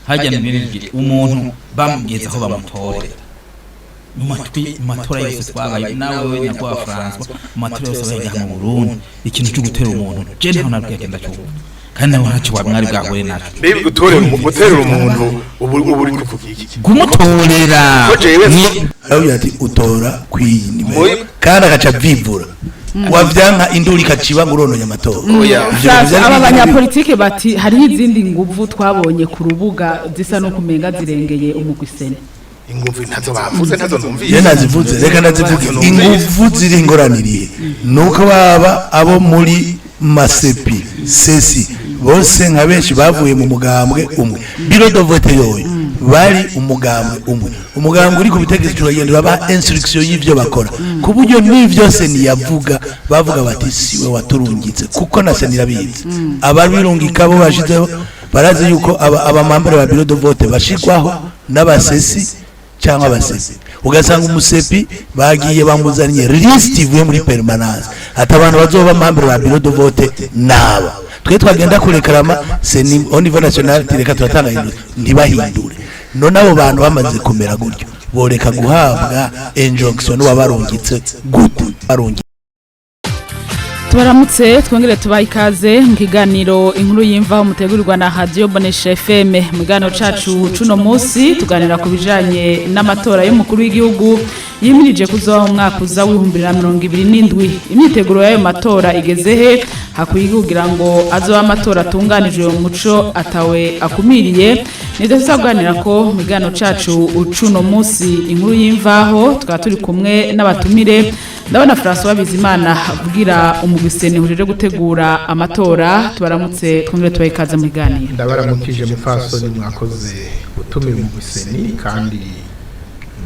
Hajya mbere umuntu bamugeze aho bamutorera mu matwi, mu matora yose twabaye, nawe nyakubahwa François, mu matora yose abaye ngaha mu Burundi, ikintu cyo gutera umuntu je ntaho nabwiye agenda cyubu, kandi nawe ntacyo mwari bwahure naco. Mbega gutorera umuntu ubu uri kuvuga iki? Kumutorera. Ko jewe Arabwira ati utora kwiyi nimero, kandi agaca avivura, wavyanka induru ikaciba ngo urononye amatora. Oya. Ivyo bintu vyari Aba biri. Banyapolitike bati hariho izindi nguvu twabonye ku rubuga zisa no kumenga zirengeye umugwi CENI. Inguvu ntazo bavuze, ntazo numvise. Je nazivuze, reka ndazivuge. Inguvu ziri ingoraniriye nuko baba abo muri ma CEPI, CECI, bose nka benshi bavuye mu mugambwe umwe. Bureau de vote yoyo bari umugambwe umwe, umugambwe uri ku butegetsi, uragenda urabaha instruction y'ivyo bakora, ku buryo n'ivyo CENI yavuga bavuga bati siwe waturungitse, kuko na CENI irabizi. Ababirungika bo bashizeho barazi yuko aba membres ba bureau de vote bashirwaho n'aba CECI cyangwa aba CEPI, ugasanga umu CEPI bagiye bamuzaniye liste ivuye muri permanence, ati abantu bazoba membre ba bureau de vote naba twe twagenda kurekarama CENI au niveau national, reka turatanga indure ntibahindure. None abo bantu bamaze kumera gutyo boreka guhabwa injonction n'uwabarungitse gute barungitse? Tubaramutse, twongere tubaha ikaze mu kiganiro Inkuru y'Imvaho mutegurirwa na Radio Bonesha FM. Mu kiganiro cacu cuno munsi tuganira ku bijanye n'amatora y'umukuru w'igihugu yimirije kuzoba mu mwaka uza w'2027. Imyiteguro y'ayo matora igeze he? Hakwiye kugira ngo azoba amatora atunganijwe mu muco atawe akumiriye? Nivyo tuzaganira ko mu kiganiro cacu cuno munsi Inkuru y'Imvaho. Tukaba turi kumwe n'abatumire. Ndabona François Bizimana avugira umugwi CENI ujejwe gutegura amatora. Tubaramutse, twongere tubahe ikaze mu kiganiro. Ndabaramukije mupfasoni, mwakoze gutumira umugwi CENI, kandi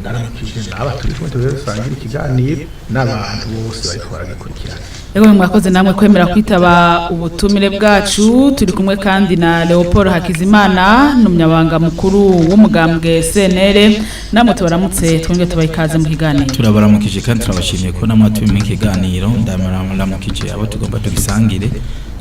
ndaramukije n'aba turi kumwe tuze dusangira ikiganiro n'abantu bose bariko baragikurikirana. Ego, mwakoze namwe kwemera kwitaba ubutumire bwacu. Turi kumwe kandi na Leopold Hakizimana, n'umunyabanga mukuru w'umugambwe CNL. Namwe tubaramutse, twongere tubahe ikaze mu kiganiro. Turabaramukije kandi turabashimiye ko namwe turi mu kiganiro. Ndaramukije abo tugomba tugisangire,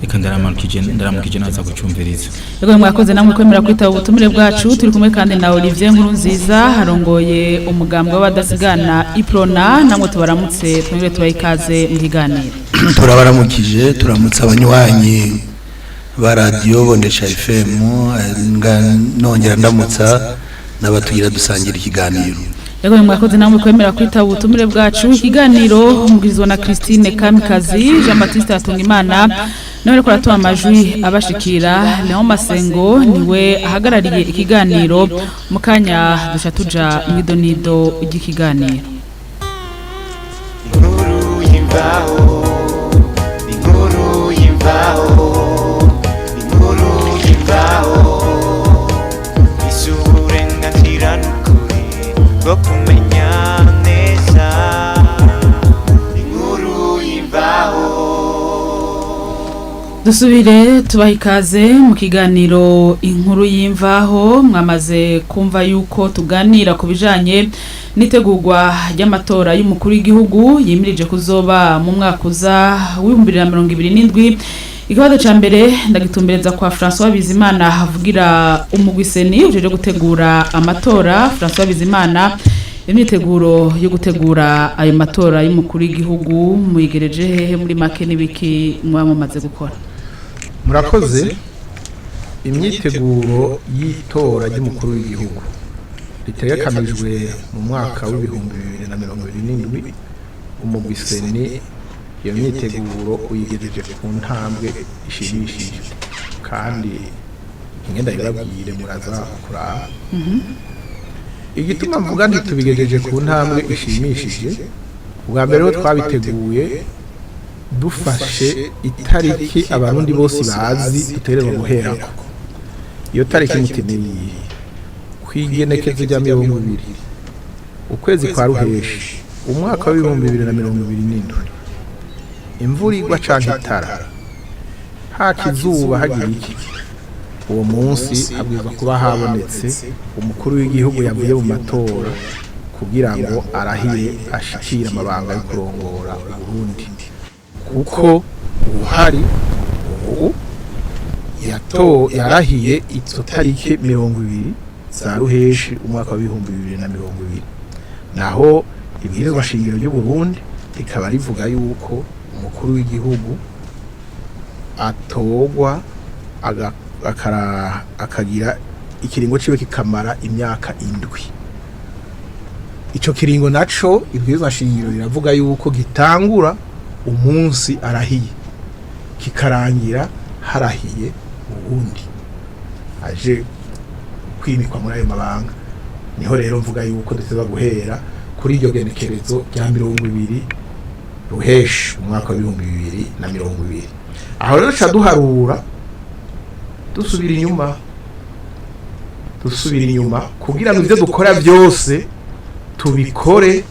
reka ndaramukije naza gucumviriza. Ego, mwakoze namwe kwemera kwitaba ubutumire bwacu. Turi kumwe kandi na Olivier Nkurunziza, harongoye umugambwe w'abadasigana Uprona. Namwe tubaramutse, twongere tubahe ikaze mu kiganiro. Turabaramukije, turamutse abanywanyi ba Radiyo Bonesha FM, nongera ndamutsa n'abatugira dusangira ikiganiro. Ego, mwakoze namwe kwemera kwitaba ubutumire bwacu. Ikiganiro mubwirizwa na Christine Kamikazi. Jean Baptiste Hatungimana nawe ariko aratuha amajwi abashikira. Leon Masengo niwe ahagarariye ikiganiro. Mu kanya duca tuja mw'idonido ry'ikiganiro. Inkuru y'imvaho, inkuru y'imvaho, inkuru y'imvaho, isi uburenganzira n'ukuri bwo kumenya neza inkuru y'imvaho. Dusubire tubaha ikaze mu kiganiro Inkuru y'Imvaho. Mwamaze kumva yuko tuganira ku bijanye n'itegurwa ry'amatora y'umukuru w'igihugu yimirije kuzoba mu mwaka uza w'2027. Ikibazo ca mbere ndagitumbereza kwa François Bizimana avugira umugwi CENI ujeje gutegura amatora. François Bizimana, imyiteguro yo gutegura ayo matora y'umukuru w'igihugu muyigereje hehe? Muri make, n'ibiki muba mumaze gukora? Murakoze. Imyiteguro y'itora ry'umukuru w'igihugu ritegekanijwe mu mwaka w'2027, umugwi CENI iyo myiteguro uyigejeje ku ntambwe ishimishije, kandi ingenda ibabwire muraza kuraba igituma mvuga nti tubigejeje ku ntambwe ishimishije. Ubwa mbere rero twabiteguye dufashe itariki Abarundi bose bazi dutegerezwa guherako. Iyo tariki muti niyihe? Kw'igenekezo rya 20 ukwezi kwa Ruheshi umwaka w'2027, imvura igwa canke itara, haka izuba, hagira iki, uwo munsi habwirizwa kuba habonetse umukuru w'igihugu yavuye mu matora kugira ngo arahire ashikire amabanga yo kurongora Uburundi, kuko ubuhari ubu Yato yarahiye izo tariki 20 za ruheshi umwaka wa 2020. Naho ibwirizwa shingiro ry'u Burundi rikaba rivuga yuko umukuru w'igihugu atogwa akagira ikiringo ciwe kikamara imyaka 7. Ico kiringo naco ibwirizwa shingiro riravuga yuko gitangura umunsi arahiye, kikarangira harahiye uwundi aje kwimikwa muri ayo mabanga. Niho rero mvuga yuko duteza guhera kuri iryo genekerezo rya 20 ruheshi umwaka wa 2020. Aho rero ca duharura dusubira inyuma kugira ngo ivyo dukora byose tubikore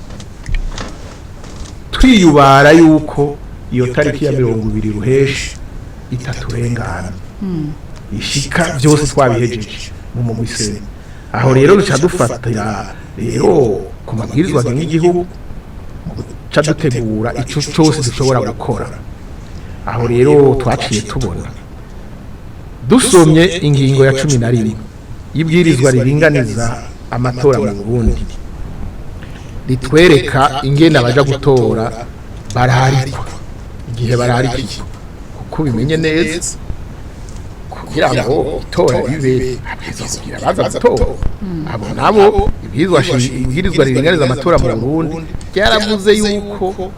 twiyubara yuko iyo tariki ya 20 ruheshi itaturengana, ishika byose twabihejeje mu mugwi CENI. Aho rero duca dufatira rero ku mabwirizwa agenga igihugu, duca dutegura ico cose dushobora gukora. Aho rero twaciye tubona, dusomye ingingo ya 11 y'ibwirizwa riringaniza amatora mu Burundi, ritwereka ingene abaja gutora bararikwa, igihe bararikiye, kuko bimenye neza kugira ngo itora ribe habwirizwa kugira abaza gutora. Abo nabo ibwirizwa riringaniza amatora mu Burundi ryaravuze yuko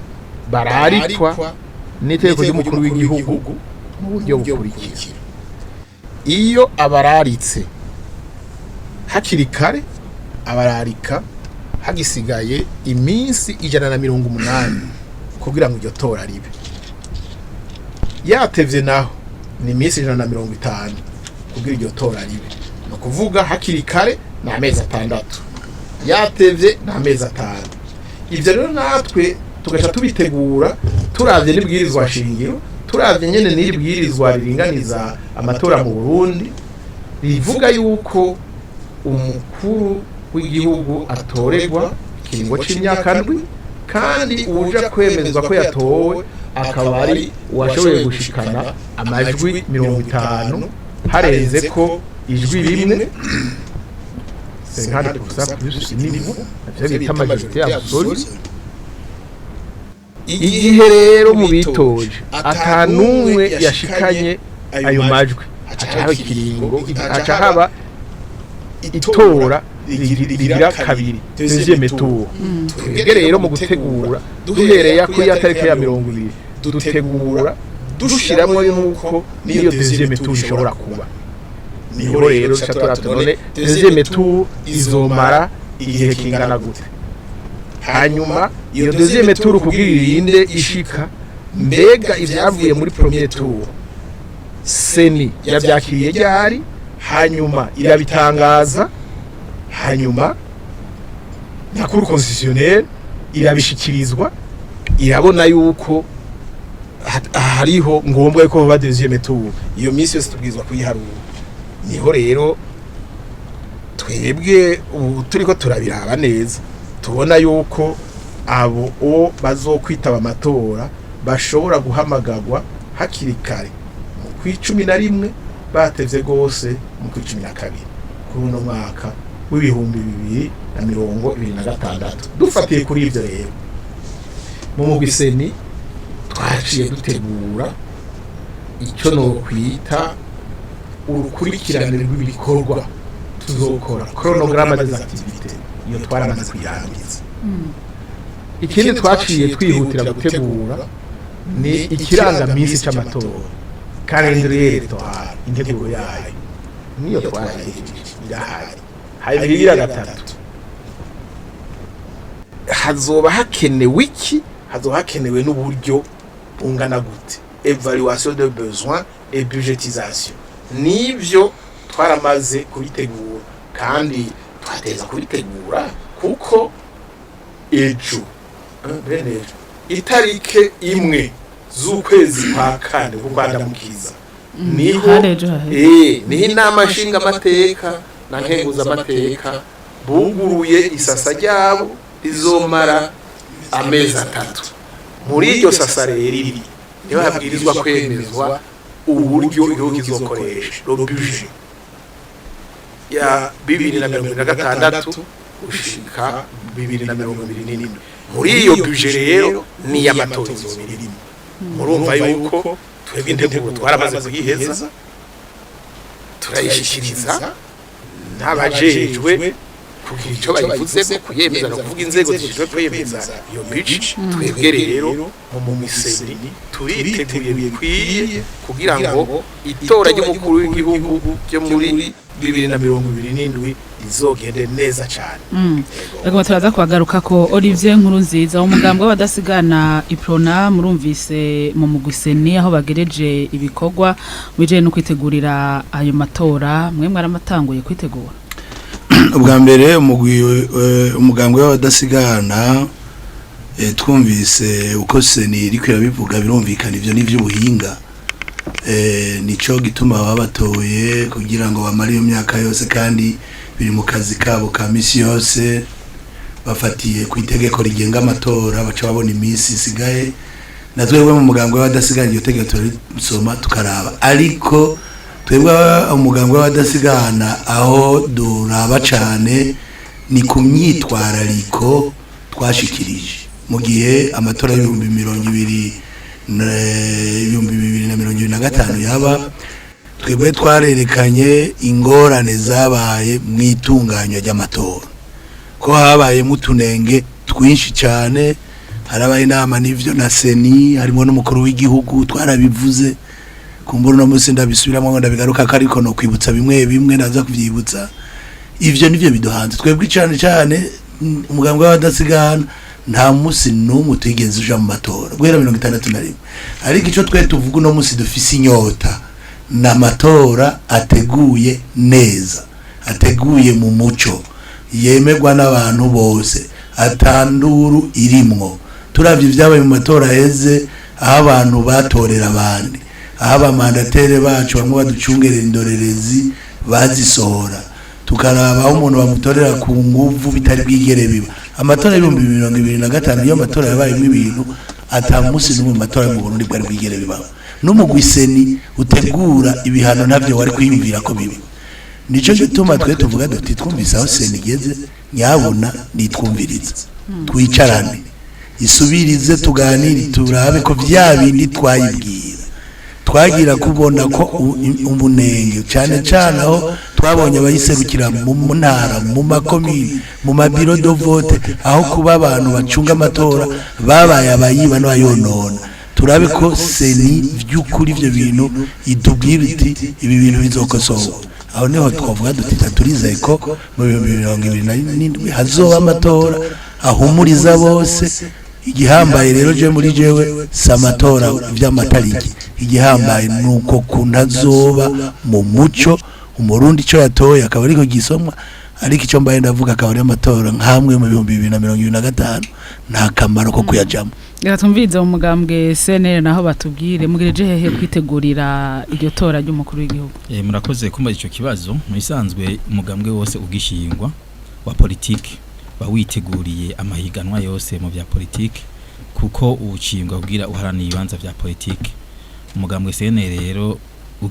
bararikwa n'itegeko ry'umukuru w'igihugu mu buryo bukurikira: iyo abararitse hakiri kare, abararika hagisigaye iminsi 180 kugira ngo iryo tora ribe. Yatevye naho ni iminsi 150 kugira iryo tora ribe. Ni ukuvuga hakiri kare ni amezi 6, yatevye ni amezi 5. Ivyo rero natwe tugaca tubitegura turavye n'ibwirizwa shingiro, turavye nyene n'iri bwirizwa riringaniza amatora mu Burundi, rivuga yuko umukuru w'igihugu atorerwa ikiringo c'imyaka 7, kandi uwuja kwemezwa ko yatowe akaba ari uwashoboye gushikana amajwi 50 harenze ko ijwi rimwe, 50% plus une voix, navyo bita majorité absolue. Igihe rero mu bitoje atanumwe yashikanye ayo majwi, haca haba ikiringo, haca haba itora rigira kabiri, deuxième tour. Twebwe rero mu gutegura, duhereye kuri ya tariki ya 20, dutegura dushiramwo yuko niyo deuxième tour ishobora kuba. Niho rero duca turata none deuxième tour izomara igihe kingana gute? Hanyuma iyo deuxième tour kugira irinde ishika, mbega ivyavuye muri premier tour CENI yavyakiriye ryari? Hanyuma irabitangaza, hanyuma na cour constitutionnelle irabishikirizwa, irabona yuko hariho ngombwa yuko hoba deuxième tour. Iyo minsi yose tubwirizwa kuyiharura. Niho rero twebwe ubu turiko turabiraba neza, tubona yuko abo o bazokwitaba amatora bashobora guhamagagwa hakiri kare mu kw'11, batevye gose mu kw'12 kuri uno mwaka w'2026. Dufatiye kuri ivyo rero, mu mugwi CENI twaciye dutegura icyo nokwita urukurikirane rw'ibikorwa tuzokora, chronogramme des activités. Iyo twaramaze kuyirangiza. Ikindi twaciye twihutira gutegura ni ikirangaminsi c'amatora, calendrier électoral. Integuro yayo niyo twarayihejeje, irahari. Hari ibigira gatatu: hazoba hakenewe iki, hazoba hakenewe n'uburyo bungana gute, évaluation de besoin et budgétisation. Nivyo twaramaze kubitegura, kandi twateza kubitegura kuko ejo, bene ejo itarike 1 z'ukwezi kwa kane kuko ndamukiza niho Hari ejo haheze. Niho inama nshinga amateka na nkenguza amateka buguruye isasa ryabo rizomara amezi 3. Muri iryo sasa rero iri niho habwirizwa kwemezwa Uburyo igihugu kizokoresha, le budget ya 2026 gushika 2027, muri iyo budget rero ni iy'amatora izoba irimo. Murumva yuko twebwe integuro twaramaze kuyiheza, turayishikiriza n'abajejwe kugira icyo bayivuze ko kuyemeza, no kuvuga inzego zishinzwe kwemeza iyo budget. Twebwe rero mu miseni turiteguye bikwiye kugira ngo itora ry'umukuru w'igihugu ryo muri 2027 rizogende neza cyane. Reka turaza kuhagaruka ko Olivier Nkurunziza, umugambwe w'abadasigana Iprona, murumvise mu mugwi CENI aho bagereje ibikorwa bijanye no kwitegurira ayo matora. Mwe mwaramatanguye kwitegura? Ubwa mbere, umugwi, umugambwe w'abadasigana, twumvise uko CENI iriko irabivuga, birumvikana, ivyo n'ivy'ubuhinga. Nico gituma babatoye kugira ngo bamare iyo myaka yose, kandi biri mu kazi kabo ka misi yose. Bafatiye ku itegeko rigenga amatora, baca babona iminsi isigaye. Na twebwe mu mugambwe w'abadasigana iryo tegeko turarisoma, tukaraba. Ariko twebwe umugambwe w'abadasigana aho duraba cane ni ku myitwarariko twashikirije mu gihe amatora y'2025 yaba. Twebwe twarerekanye ingorane zabaye mu itunganywa ry'amatora, ko habayemo utunenge twinshi cyane. Harabaye inama n'ivyo na CENI, harimo n'umukuru w'igihugu, twarabivuze. Kumbura uno munsi ndabisubiramo ngo ndabigaruka ko, ariko no kwibutsa bimwe bimwe ndaza kuvyibutsa. Ivyo nivyo biduhanze twebwe cyane cyane. Umugambwe w'abadasigana nta munsi n'umwe twigeze uja mu matora guhera 61, ariko ico twe tuvuga uno munsi, dufise inyota ni amatora ateguye neza, ateguye mu muco, yemerwa n'abantu bose, atanduru irimwo. Turavye ibyabaye mu matora aheze, aho abantu batorera abandi, aho abamandataires bacu bamwe baducungerera indorerezi bazisohora, tukaraba aho umuntu bamutorera ku nguvu, bitari bwigere biba. Amatora y'2025 iyo matora yabayemo ibintu ata munsi n'umwe mu matora yo mu Burundi bwari bwigere bibaho, n'umugwi CENI utegura ibihano ntabyo wari kwiyumvira ko biba. Nico gituma twe tuvuga duti: twumvise aho CENI igeze, nyabuna nitwumvirize, twicarane, isubirize, tuganire, turabe ko vya bindi twayibwira twagira kubona ko umunenge cyane cyane aho twabonye abayiserukira mu ntara, mu makomini, mu mabureaux de vote, aho kuba abantu bacunga amatora babaye abayiba n'abayonona. Turabe ko CENI by'ukuri ibyo bintu itubwira iti ibi bintu bizokosorwa. Aho niho twavuga duti turizeye ko mu 2027 hazoba amatora ahumuriza bose. Igihambaye rero je muri jewe si amatora vy'amatariki, igihambaye ni uko kuntazoba mu muco, Umurundi ico yatoye akaba ariko gisomwa. Ariko icyo mbaye ndavuga akaba ari amatora nk'amwe mu 2025 nta kamaro ko kuyajamo. Reka tumvirize mu mugambwe CNL naho batubwire mugereje hehe kwitegurira iryo tora ry'umukuru w'igihugu. Murakoze kumva ico kibazo. Mu bisanzwe umugambwe wose ugishingwa wa politike bawiteguriye amahiganwa yose mu bya politike, kuko uwucingwa kugira uharaniye ibibanza vya politike. Umugambwe CNL rero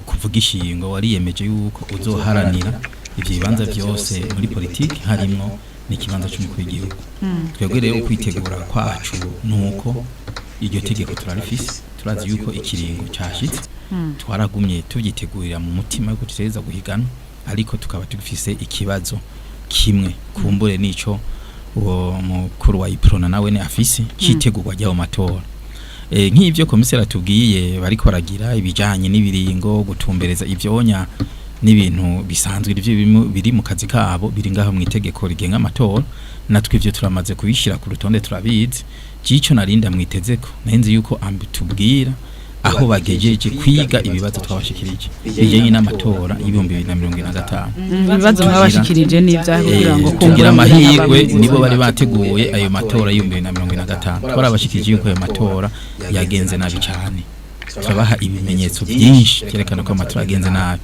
kuvuga ishingo wariyemeje yuko uzoharanira ivyo bibanza vyose muri politike, harimwo n'ikibanza c'umukuru w'igihugu. Twebwe rero ukwitegura kwacu nuko iryo tegeko turarifise, turazi yuko ikiringo cashitse. Twaragumye tuvyitegurira mu mutima yuko tutegereza guhigana, ariko tukaba tugifise ikibazo kimwe, kumbure nico uwo mukuru wa Iprona nawe ne afise citegurwa ry'ayo matora. Nk'ivyo komiseri atubwiye bariko baragira ibijanye n'ibiringo, gutumbereza ivyonya n'ibintu bisanzwe, ivyo biri mu kazi kabo, biri ngaho mu itegeko rigenga amatora. Natwe ivyo turamaze kubishira ku rutonde, turabizi. Jico narinda mwitezeko nenzi yuko ambitubwira aho bagejeje kwiga ibibazo twabashikirije bijanye n'amatora y'2025. Ibibazo mwabashikirije n'ibyahe kugira ngo Tugira amahirwe nibo bari bateguye ayo matora y'2025. Twarabashikirije yuko ayo matora yagenze nabi cyane, turabaha ibimenyetso byinshi byerekana ko amatora yagenze nabi.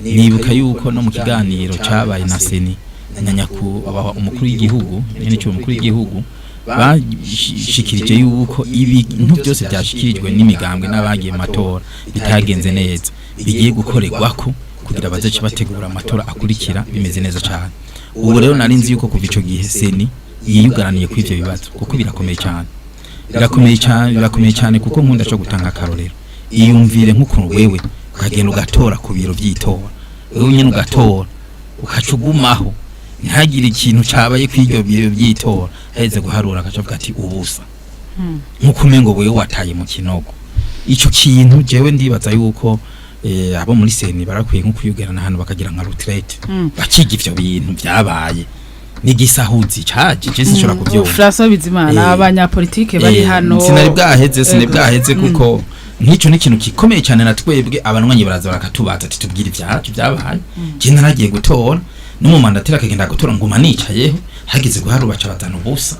Nibuka yuko no mu kiganiro cabaye na CENI na nyakubahwa umukuru w'igihugu, nyene cyo umukuru w'igihugu. Bashikirije yuko ibintu byose byashikirijwe n'imigambwe n'abagiye mu matora bitagenze neza bigiye gukorerwako kugira bazace bategura amatora akurikira bimeze neza cyane. Ubu rero nari nzi yuko kuva ico gihe CENI yiyugaraniye kuri ivyo bibazo, kuko birakomeye cyane, birakomeye cyane, birakomeye cyane, kuko nkunda cyo gutanga akarorero. Iyumvire nk'ukuntu wewe ukagenda ugatora ku biro by'itora, wewe nyine ugatora, ukaca ugumaho, ntihagire ikintu cabaye kuri ibyo biro by'itora, haheze guharura agaca avuga ati ubusa, nk'uko umengo wewe wataye mu kinogo. Ico kintu jewe ndibaza yuko abo muri CENI barakwiye nko kuyugerana ahantu bakagira nka retraite, bakiga ivyo bintu byabaye n'igisahuzi caje. Je sinshobora kuvyumva. François Bizimana, abanyapolitike bari hano. Sinari bwaheze, sinari bwaheze, kuko nk'icyo ni ikintu gikomeye cyane. Na twebwe abanywanyi baraza bakatubaza ati tubwire ibyacu byabaye. Je naragiye gutora, n'umumandateri akagenda gutora, nguma nicayeho, hageze guharura baca bazana ubusa.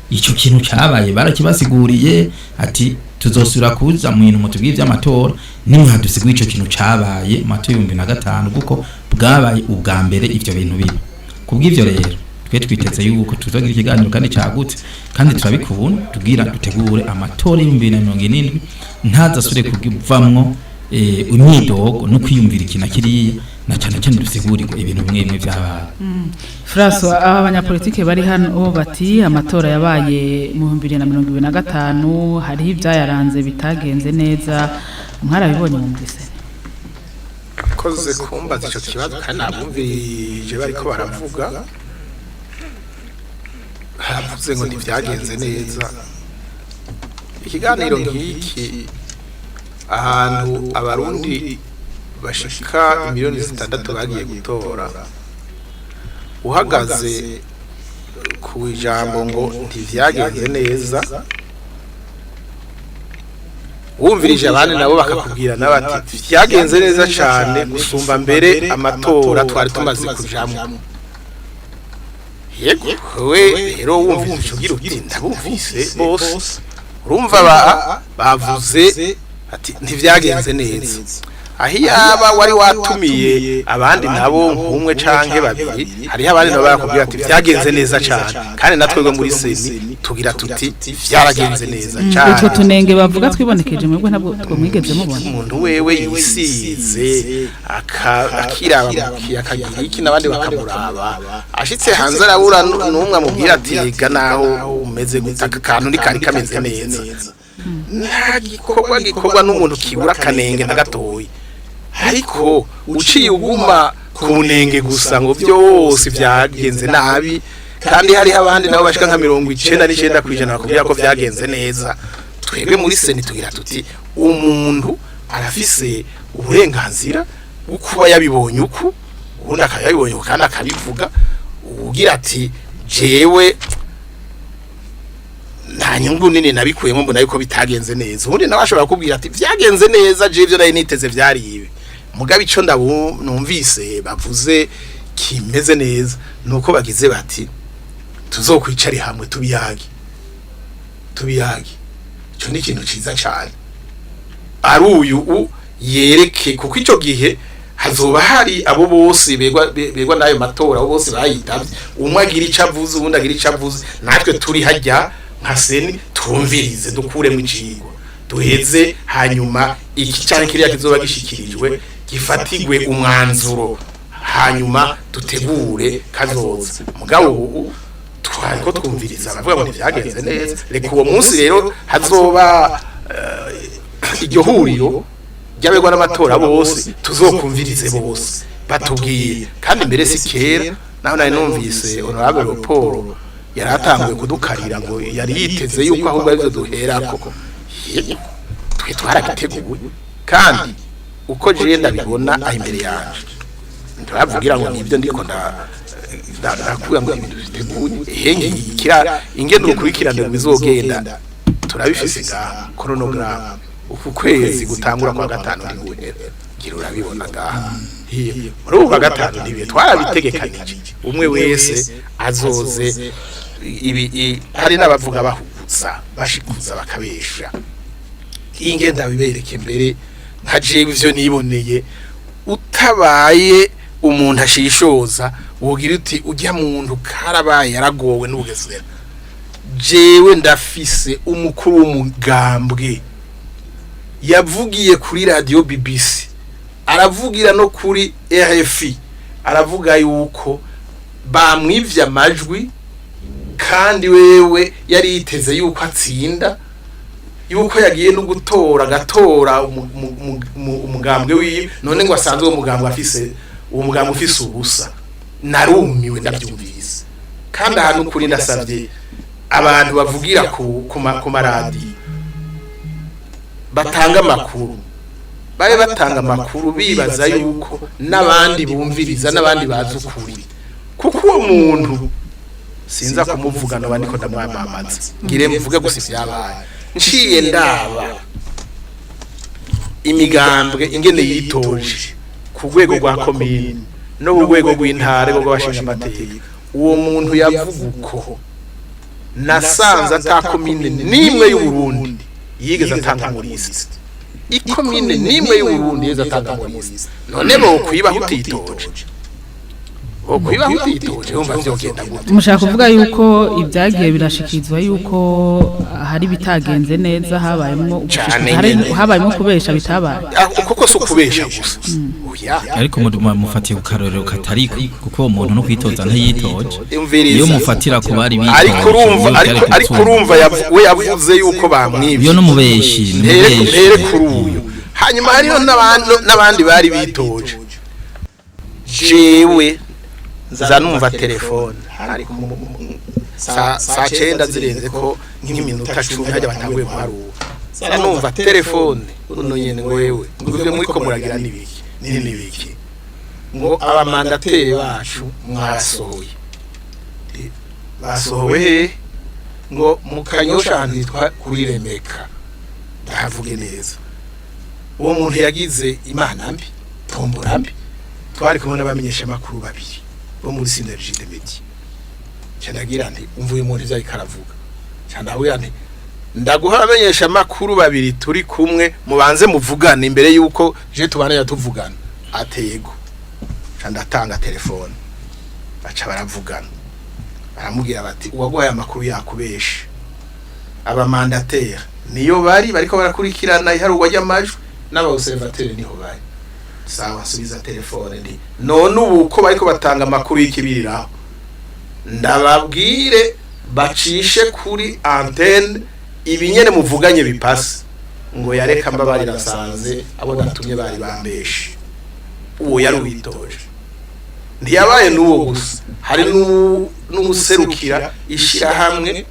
Icyo kintu cyabaye barakibasiguriye, ati tuzosubira kuza mu bintu mutubwiye iby'amatora nimwadusigura ico kintu cabaye mu matora 2005, kuko bwabaye ubwa mbere ivyo bintu biba. Kubw'ivyo rero twe twiteze yuko tuzogira ikiganiro kandi cagutse, kandi turabikubona tubwira dutegure amatora y'2070 ntazasubire kuvamwo imyidogo no kwiyumvira ikintu kiriya, na cyane cyane dusegurirwe ibintu bimwe bimwe byabaye. François, aba banyapolitike bari hano bati amatora yabaye mu 2025 hariho ibyayaranze bitagenze neza. Mwarabibonye mwumvise? Koze kumbaza ico kibazo, kandi nabumvirije bariko baravuga, haravuze ngo ntibyagenze neza. Ikiganiro nk'iki, ahantu Abarundi bashika 6 miliyoni bagiye gutora, uhagaze ku ijambo ngo ntivyagenze neza, wumvirije abandi nabo bakakubwira nabo ati vyagenze neza cane gusumba mbere amatora twari tumaze kujamwo. Yego, we rero wumvise ugira uti ndabumvise bose. Urumva bavuze ati ntivyagenze neza, aho iyaba wari watumiye abandi nabo nk'umwe canke babiri, hariho abandi nabo barakubwira ati vyagenze neza cane. Kandi natwebwe muri CENI tugira tuti vyaragenze neza cane. Utwo tunenge bavuga twibonekeje, mwebwe ntabwo two mwigeze mubona? Umuntu wewe yisize akiraba mu akagira iki n'abandi bakamuraba, ashitse hanze arabura n'umwe amubwira ati ga naho umeze gutaka akantu ntikari kameze neza. Nta gikorwa gikorwa n'umuntu kibura akanenge na gatoyi, ariko uciye uguma ku nenge gusa ngo byose byagenze nabi, kandi hariho abandi nabo bashika nka 99% bakubwira ko byagenze neza. Twebwe muri CENI tugira tuti umuntu arafise uburenganzira bwo kuba yabibonye uku, ubundi akaba yabibonye uku, kandi akabivuga. Ugira ati jewe nta nyungu nini nabikuyemo, mbona yuko bitagenze neza, ubundi nawe ashobora kubwira ati vyagenze neza, je ivyo nari niteze vyari ibi. Mugabe ico ndabu numvise bavuze kimeze neza nuko bagize bati tuzokwicare hamwe tubiyage, tubiyage. Ico ni ikintu ciza cane, ari uyu yereke, kuko ico gihe hazoba hari abo bose begwa n'ayo matora, abo bose bayitavye, umwe agira ico avuze, uwundi agira ico avuze, natwe turi hajya nka CENI twumvirize, dukuremo icigwa, duheze hanyuma iki canke kiriya kizoba gishikirijwe gifatigwe umwanzuro, hanyuma dutegure kazoza. Mugabo ubu twariko twumviriza abavuga ngo ntivyagenze neza. Reka uwo munsi rero hazoba iryo huriro ry'abegwa n'amatora bose, tuzokumvirize bose batubwiye. Kandi mbere si kera naho nari numvise honorable Paul yari atanguye kudukarira ngo yari yiteze yuko ahubwo arivyo duherako. Yego, twe twarabiteguye, kandi uko jewe ndabibona aho imbere yanje, ndabavugira ngo nibyo ndiko ndakubwira ngo ibintu biteguye ehe kira ingene urukurikirane bizogenda turabifise ngaha, chronogramme. Uku kwezi gutangura kwa gatanu ntiguhera, ngira urabibona ngaha. Hiyo muri uku kwa gatanu ntibihe twarabitegekanije, umwe wese azoze ibi hari n'abavuga bahuza bashikuza bakabesha. Ingenda bibereke mbere nka jewe ivyo niboneye, utabaye umuntu ashishoza wogira uti ujya muntu karabaye yaragowe n'ubugesera. Jewe ndafise umukuru w'umugambwe yavugiye kuri radio BBC, aravugira no kuri RFI, aravuga yuko bamwivye amajwi, kandi wewe yari yiteze yuko atsinda, yuko yagiye no gutora, agatora umugambwe wiwe, none ngo asanzwe uwo mugambwe afise, uwo mugambwe ufise ubusa. Narumiwe ndabyumvise. Kandi ahantu kuri, ndasabye abantu bavugira ku maradiyo, batanga amakuru, babe batanga amakuru bibaza yuko n'abandi bumviriza, n'abandi bazi ukuri, kuko uwo muntu sinza kumuvuga, noba ndiko ndamwamamaza. Ngire mvuge gusa ibyabaye. Nciye ndaba imigambwe ingene yitoje ku rwego rwa komine no ku rwego rw'intara, rw'abashinga amateka, uwo muntu yavuga uko, nasanze ata komine n'imwe y'Uburundi yigeze atanga muri lisite, ikomine n'imwe y'Uburundi yigeze atanga muri lisite. None bokwibaho utitoje? Bokwibaho utitoje? Wumva vyogenda gute? Mushaka kuvuga yuko ibyagiye birashikizwa yuko hari bitagenze neza, habayemo Cane nyene. habayemo kubesha bitabaye? Ah, kuko si ukubesha gusa, oya. Ariko mufatiye ku karorero katariko, kuko uwo muntu no kwitoza ntiyitoje. Umviriza. Iyo mufatira ku bari bitoje, Ariko urumva, niyo ariko byari ariko gutuma. Urumva, we yavuze yuko bamwibye. Iyo n'umubeshi. Ntere n'umubeshi. Ntere kuri uyu. Hanyuma hariho n'abandi bari bitoje. Jewe nza numva telefone ariko saa 9 zirenze ko nk'iminota 10, hajya batanguye guharura, nza numva telefone uno nyene ngo: "Wewe," ngo, "ivyo muriko muragira nibiki ni nibiki?" Ngo: "Abamandataires bacu mwarasohoye." Basohowe he? Ngo: "Mu Kanyosha, ahantu hitwa kuri Remeka." Ndahavuge neza, uwo muntu yagize imana mbi, tombora mbi, twari kumwe n'abamenyesha makuru babiri bo muri Synergie de Médias. Cyandagira nti: "Umva uyu muntu ivyo ariko aravuga." Cyandahuye nti: "Ndaguha abamenyesha makuru babiri turi kumwe, mubanze muvugane imbere yuko je tubana tuvugana." Atego ndatanga telefone, baca baravugana, baramubwira bati: "Uwaguhaye amakuru yakubesha, abamandataires niyo bari bariko barakurikirana iharurwa ry'amajwi, n'abaobservateurs niho bari." Sawa, nsubiza telefone ndi: "None ubu ko bariko batanga amakuru y'ikibiriraho, ndababwire bacishe kuri antenne ibinyene muvuganye bipase?" Ngo: "Yareka, mbabarira, nsanze abo natumye bari bambeshe." Uwo yari witoje ntiyabaye n'uwo gusa, hari n'uwuserukira ishirahamwe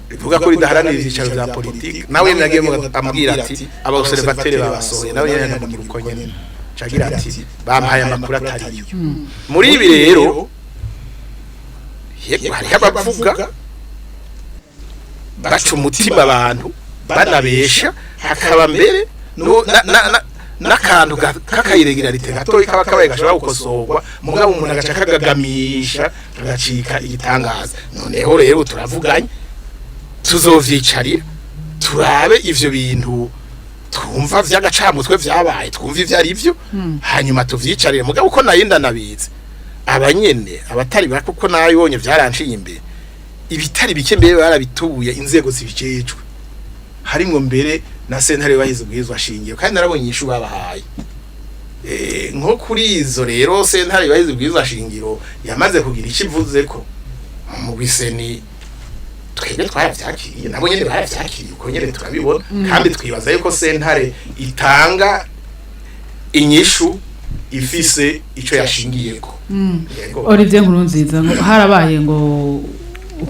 rivuga ko ridaharanira ibyicaro bya politiki, nawe nyene yagiye ambwira ati: "Abaobservateurs babasohoye." Nawe nyene ndamubwira uko nyene, cagira ati: "Bampaye amakuru atariyo." Muri ibi rero, yego, hariho abavuga baca umutima abantu banabesha, hakaba mbere n'akantu k'akairregularité gatoyi kaba kabaye gashobora gukosorwa, mugabo umuntu agaca kagagamisha kagacika igitangaza. Noneho rero turavuganye, tuzovyicarira turabe ivyo bintu twumva vy'agacamutwe vyabaye, twumva ivyo ari vyo, hanyuma tuvyicarire. Mugabo uko nayinda nabizi, abanyene abatari bake, kuko nabibonye vyaranciye imbere, ibitari bike mbere barabituye inzego zibijejwe, harimwo mbere na sentare bahize ubwirizwa shingiro, kandi narabonye inyishu babahaye. Nko kuri izo rero, sentare bahize ubwirizwa shingiro yamaze kugira icyo ivuze ko mu biseni twebwe twaravyakiriye, nabo nyene baravyakiriye uko nyene turabibona, kandi twibaza yuko sentare itanga inyishu ifise ico yashingiyeko. Yego. Olivier Nkurunziza, ngo harabaye ngo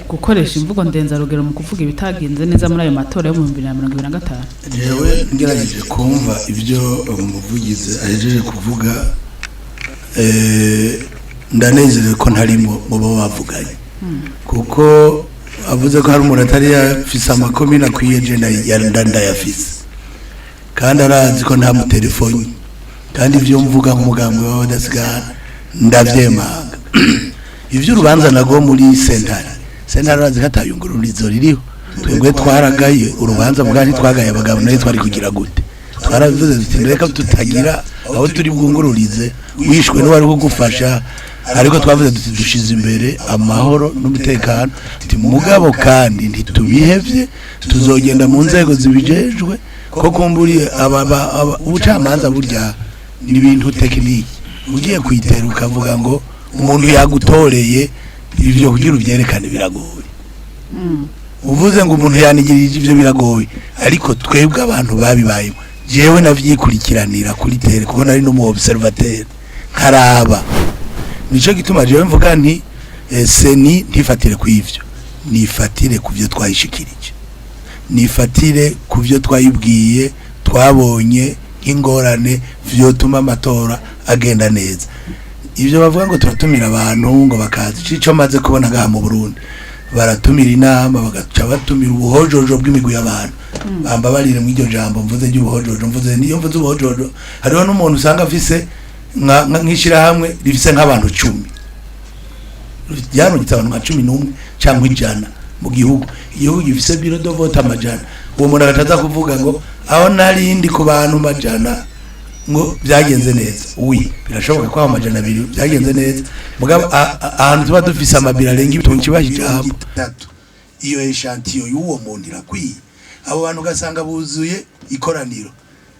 gukoresha imvugo ndenzarugero mu kuvuga ibitagenze neza muri ayo matora yo mu 2025? Jewe ngerageje kumva ibyo umuvugizi ahejeje kuvuga, ndanezerewe ko ntarimo mu bo bavuganye, kuko avuze ko hari umuntu atari yafise amakomine akwiye. Je ndayafise, kandi arazi ko nta mutelefoni, kandi ibyo mvuga nk'umugambi w'abadasigana ndavyemanga. Ivy'urubanza nago muri sentare, arazi ko atayungururizo ririho. Twebwe twaragaye urubanza, mugabo ntitwagaye abagabo. Nayo twari kugira gute? Twarabivuze tuti: "Reka tutagira aho turi bwungururize, wishwe n'uwari kugufasha." Ariko twavuze duti dushize imbere amahoro n'umutekano, tuti mugabo kandi ntitubihevye, tuzogenda mu nzego zibijejwe, ko kumburiye ubucamanza burya ni ibintu technique. Ugiye kuyitera ukavuga ngo umuntu yagutoreye, ivyo kugira uvyerekane biragoye. Uvuze ngo umuntu yanigirije, ivyo biragoye. Ariko twebwe abantu babibayemo, jewe navyikurikiranira kuri terrain, kuko nari no mu observateur nkaraba. Nico gituma jewe mvuga nti CENI ntifatire ku ivyo, nifatire ku byo twayishikirije, nifatire ku byo twayibwiye, twabonye nk'ingorane vyotuma amatora agenda neza. Ibyo bavuga ngo turatumira abantu ngo bakaza, ico maze kubona ngaha mu Burundi, baratumira inama, bagaca batumira ubuhojojo bw'imigwi y'abantu. Bambabarire mu iryo jambo mvuze ry'ubuhojojo. Mvuze, niyo mvuze ubuhojojo, hariho n'umuntu usanga afise nk'ishirahamwe rifise nk'abantu 10, ryarungitse abantu nka 11 cyangwa 100 mu gihugu, igihugu gifise bureau de vote amajana. Uwo muntu agaca aza kuvuga ngo aho narindi ku bantu majana ngo byagenze neza. Oui, birashoboka ko aho 200 byagenze neza, mugabo ahantu tuba dufise amabiro arenga ibihumbi kibaha ijambo, iyo échantillon y'uwo muntu irakwiye. Abo bantu ugasanga buzuye ikoraniro,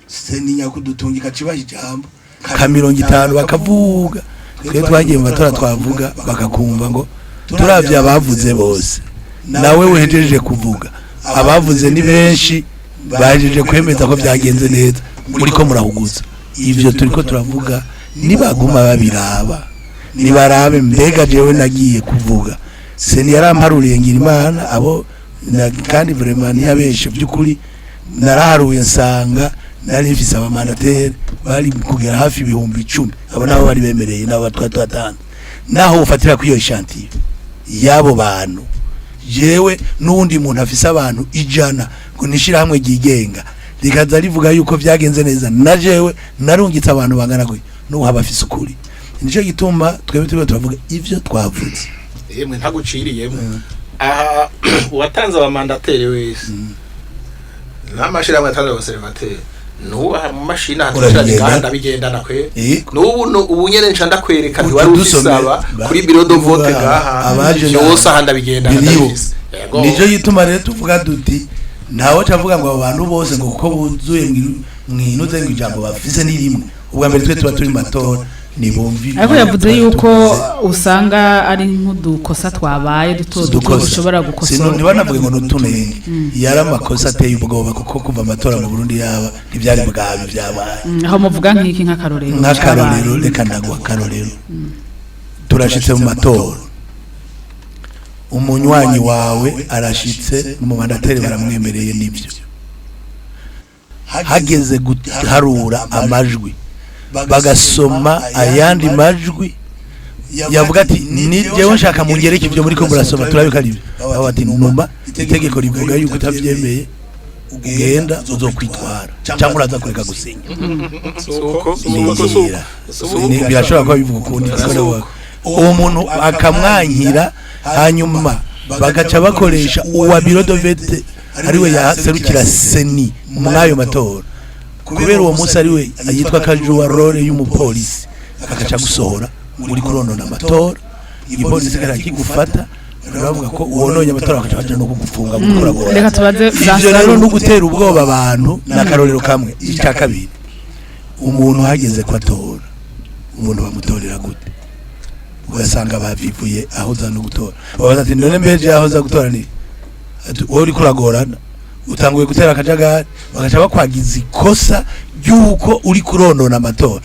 CENI nyakudutungika kibaha ijambo ka 50 bakavuga. Twe twagiye mu matora, twavuga bakakumva ngo turavye abavuze bose, nawe wejeje kuvuga, abavuze ni benshi, bajeje kwemeza ko byagenze neza, muriko murahuguza. Ivyo turiko turavuga, nibaguma babiraba, nibarabe mbega jewe nagiye kuvuga, CENI yaramparuriye, ngira Imana abo kandi vraiment ntiyabeshe. By'ukuri naraharuye nsanga nari mfise abamandataires bari kugera hafi 10,000. Abo nabo bari bemereye, nabo twari twatanze. Naho ufatira kuri iyo échantillon y'abo bantu, jewe n'uwundi muntu afise abantu 100 ngo nishirahamwe ryigenga rikaza rivuga yuko vyagenze neza, na jewe narungitse abantu bangana gutyo, n'ubu haba afise ukuri. Nico gituma twebwe turiko turavuga ivyo twavuze. Yemwe, ntaguciriyemo aha, uwatanze abamandataires wese n'amashirahamwe yatanze observateur, nubaha mu mashini Urabigenda? ahaturanye ndabigendana kwe. Yego. N'ubu ubu nyene nca ndakwereka nti wari Utudusomere. ufisaba kuri bureau de vote ngaha Abaje byose aha ndabigendana, biriho. ndabifise. Yego. Nico gituma rero tuvuga duti ntawe cavuga ngo abo bantu bose ngo kuko buzuye mwinuze ngo ijambo bafise ni rimwe. Ubwa mbere twe tuba turi mu matora, nibumva. Ariko yavuze yuko usanga ari nk'udukosa twabaye duto duto Dukosa. ushobora Sino gukosora. ntibanavuge ngo nutunenge, yari amakosa ateye ubwoba, kuko kuva amatora mu Burundi yaba ntibyari bwabi byabaye. Aho muvuga nk'iki, nk'akarorero Nk'akarorero, cabaye? Reka ndaguha akarorero. Turashitse mu matora, umunywanyi wawe arashitse, umumandataire baramwemereye, nibyo. Hageze guharura amajwi, bagasoma ayandi majwi, yavuga ati ni jewe nshaka mungereke ibyo muri ko murasoma, turabika ari byo. Bati numa itegeko rivuga yuko utavyemeye ugenda uzokwitwara cyangwa uraza kureka gusinya. Suko Niyera. Birashobora kuba bivuga ukundi, siko ndavuga. Uwo muntu akamwankira, hanyuma bagaca bakoresha uwa bureau de vote ariwe yaserukira CENI mw'ayo matora, kubera uwo munsi ariwe yitwa kajuwa role y'umupolisi, agaca gusohora muri kuronona amatora. Igipolisi kigufata, bavuga ko wononye amatora, bakaca baja no kugufunga gukora. Reka tubaze Ivyo François. rero no gutera ubwoba abantu ni akarorero kamwe. Icya kabiri, umuntu hageze ko atora, umuntu bamutorera gute? Ugasanga bavivuye aho uza no gutora. Babaza ati none mbeje aho uza gutora ni ati, wowe uriko uragorana, utanguye gutera akajagari, bagaca bakwagiza ikosa ry'uko uri kuronona amatora.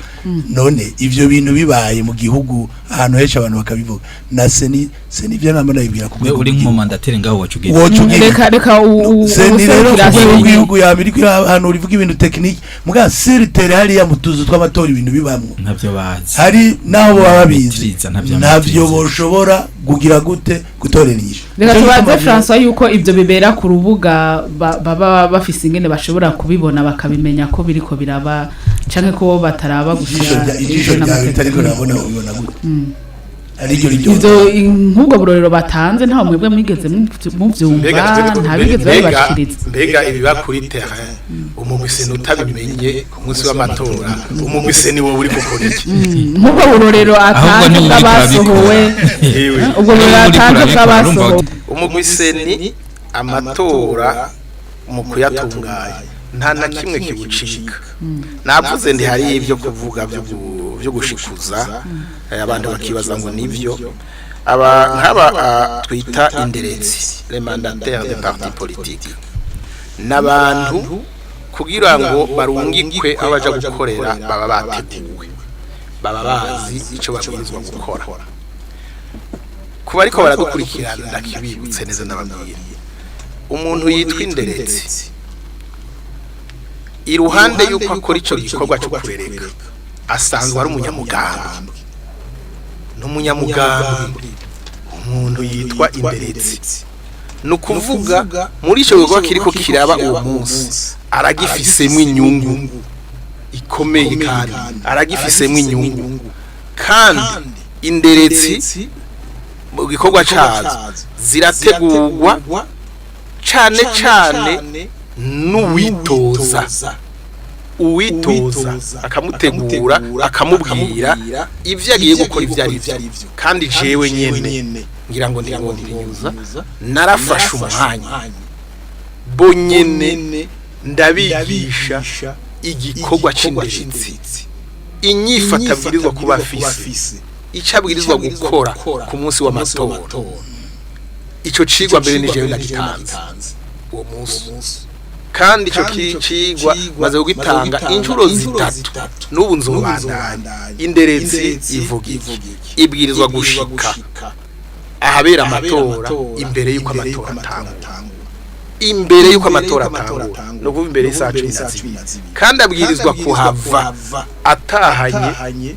None ivyo bintu bibaye mu gihugu ahantu henshi, abantu bakabivuga, na CENI, CENI ivyo nama nabibwira ku We rwego uri rw'igihugu. nk'umumandataire ngaho waca ugenda. Woca ugenda. Reka CENI rero ku uwuserukira rwego CENI. rw'igihugu yaba iriko ahantu rivuga ibintu technique, muga sur terrain hariya mu tuzu tw'amatora ibintu bibamwo Ntabyo bazi. hari naho baba babizi, Maîtrise, ntabyo ntabyo maîtrise. boshobora kugira gute gutorera inyishu. Reka Nico tubaze gituma rero- François yuko ibyo bibera ku rubuga baba bafise ingene bashobora kubibona, bakabimenya ko biriko biraba canke ko bataraba Ijisho gushira ijisho ryawe ritariko rirabona, ubibona gute? Ariryo ryo. Ivyo nk'ubwo burorero batanze, ntawe mwebwe mwigeze muvyumva? Ntabigeze babibashikiriza? Mbega ibiba kuri terrain, umugwi CENI utabimenye ku munsi w'amatora, umugwi CENI wowe uri gukora iki? Nk'ubwo burorero Ahubwo atanze ni wowe uriko bw'abasohowe. urabikora. Yewe. Ubwo burorero Niwe uriko atanze urabikora, urumva. bw'abasohowe. Umugwi CENI, amatora mu kuyatunganya nta na kimwe kiwucika. Navuze ndi hari ibyo kuvuga byo gushikuza, abantu bakibaza ngo nivyo. Aba nk'aba twita inderetsi, les mandataires de partis politiques, n'abantu kugira ngo barungikwe aho baja gukorera baba bateguwe, baba bazi ico babwirizwa gukora. Kuba ariko baradukurikirana, ndakibibutse neza, ndababwira: umuntu yitwa inderetsi, iruhande y'uko akora ico gikorwa cyo kurereka, asanzwe ari umunyamugambwe. N'umunyamugambwe umuntu yitwa inderetsi, ni ukuvuga muri icyo gikorwa kiriko kiraba uwo munsi aragifisemo inyungu ikomeye, kandi aragifisemo inyungu. Kandi inderetsi mu gikorwa cazo zirategurwa cane cane n'uwitoza. Uwitoza akamutegura, akamubwira ivyo agiye gukora ivyo ari byo. Kandi jewe nyene, ngira ngo ndingondirinyuza, narafashe umwanya bo nyene ndabigisha igikorwa c'inderetsi, inyifata abwirizwa kuba afise, ico abwirizwa gukora ku munsi w'amatora. Ico cigwa mbere ni jewe nagitanze uwo munsi, kandi ico cigwa maze kugitanga inshuro zitatu, n'ubu nzobandanya. Inderetsi ivuga iki? Ibwirizwa gushika ahabera amatora imbere y'uko amatora atangura, imbere y'uko amatora atangura, ni ukuvuga imbere y'isaha 12, kandi abwirizwa kuhava atahanye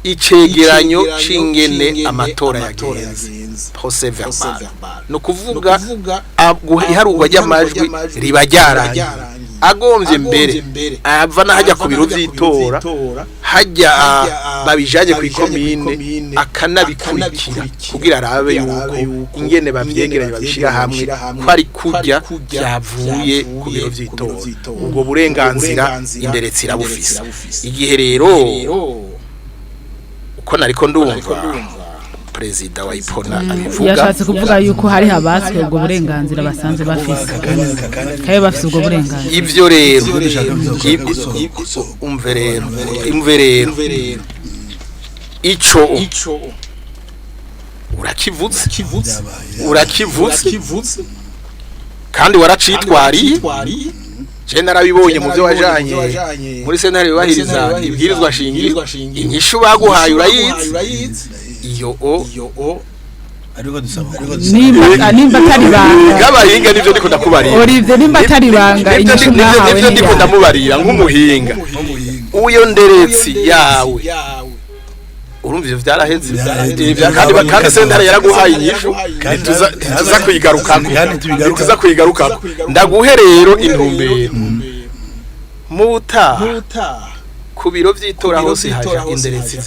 icegeranyo c'ingene amatora yagenze, procès verbal. Ni ukuvuga iharurwa ry'amajwi riba ryarangiye, agombye mbere ava n'ahajya ku biro vy'itora, hajya babijanye ku ikomine, akanabikurikira kugira arabe yuko ingene bavyegeranye, babishira hamwe, ko ari kurya byavuye ku biro vy'itora. Ubwo burenganzira inderetsi irabufise. Igihe rero uko nariko ndumva perezida wa Ipona abivuga, Yashatse kuvuga yuko hari habatswe ubwo burenganzira basanze bafise, kandi bafise ubwo burenganzira. Ivyo rero, umve rero, umve rero, ico urakivuze, urakivuze kandi waracitwariye. Je narabibonye mu byo wajanye muri sentare yubahiriza ibwirizwa shingiro. Inyishu baguhaye urayizi iyo o. Ariko dusaba Nimba atari ibanga, Nk'abahinga, nivyo ndiko ndakubarira. Olivier, nimba atari ibanga, Nivyo inyishu mwahawe nivyo ndiko niyahe? ndamubarira nk'umuhinga. Uyo nderetsi yawe, urumva ivyo vyaraheze. Kandi sentare yaraguhaye inyishu, ntituza kuyigarukako. Kandi tubigaruka. Ntituza kuyigarukako. Ndaguhe rero intumbero: mu butaha ku biro vy'itora hose haja inderetsi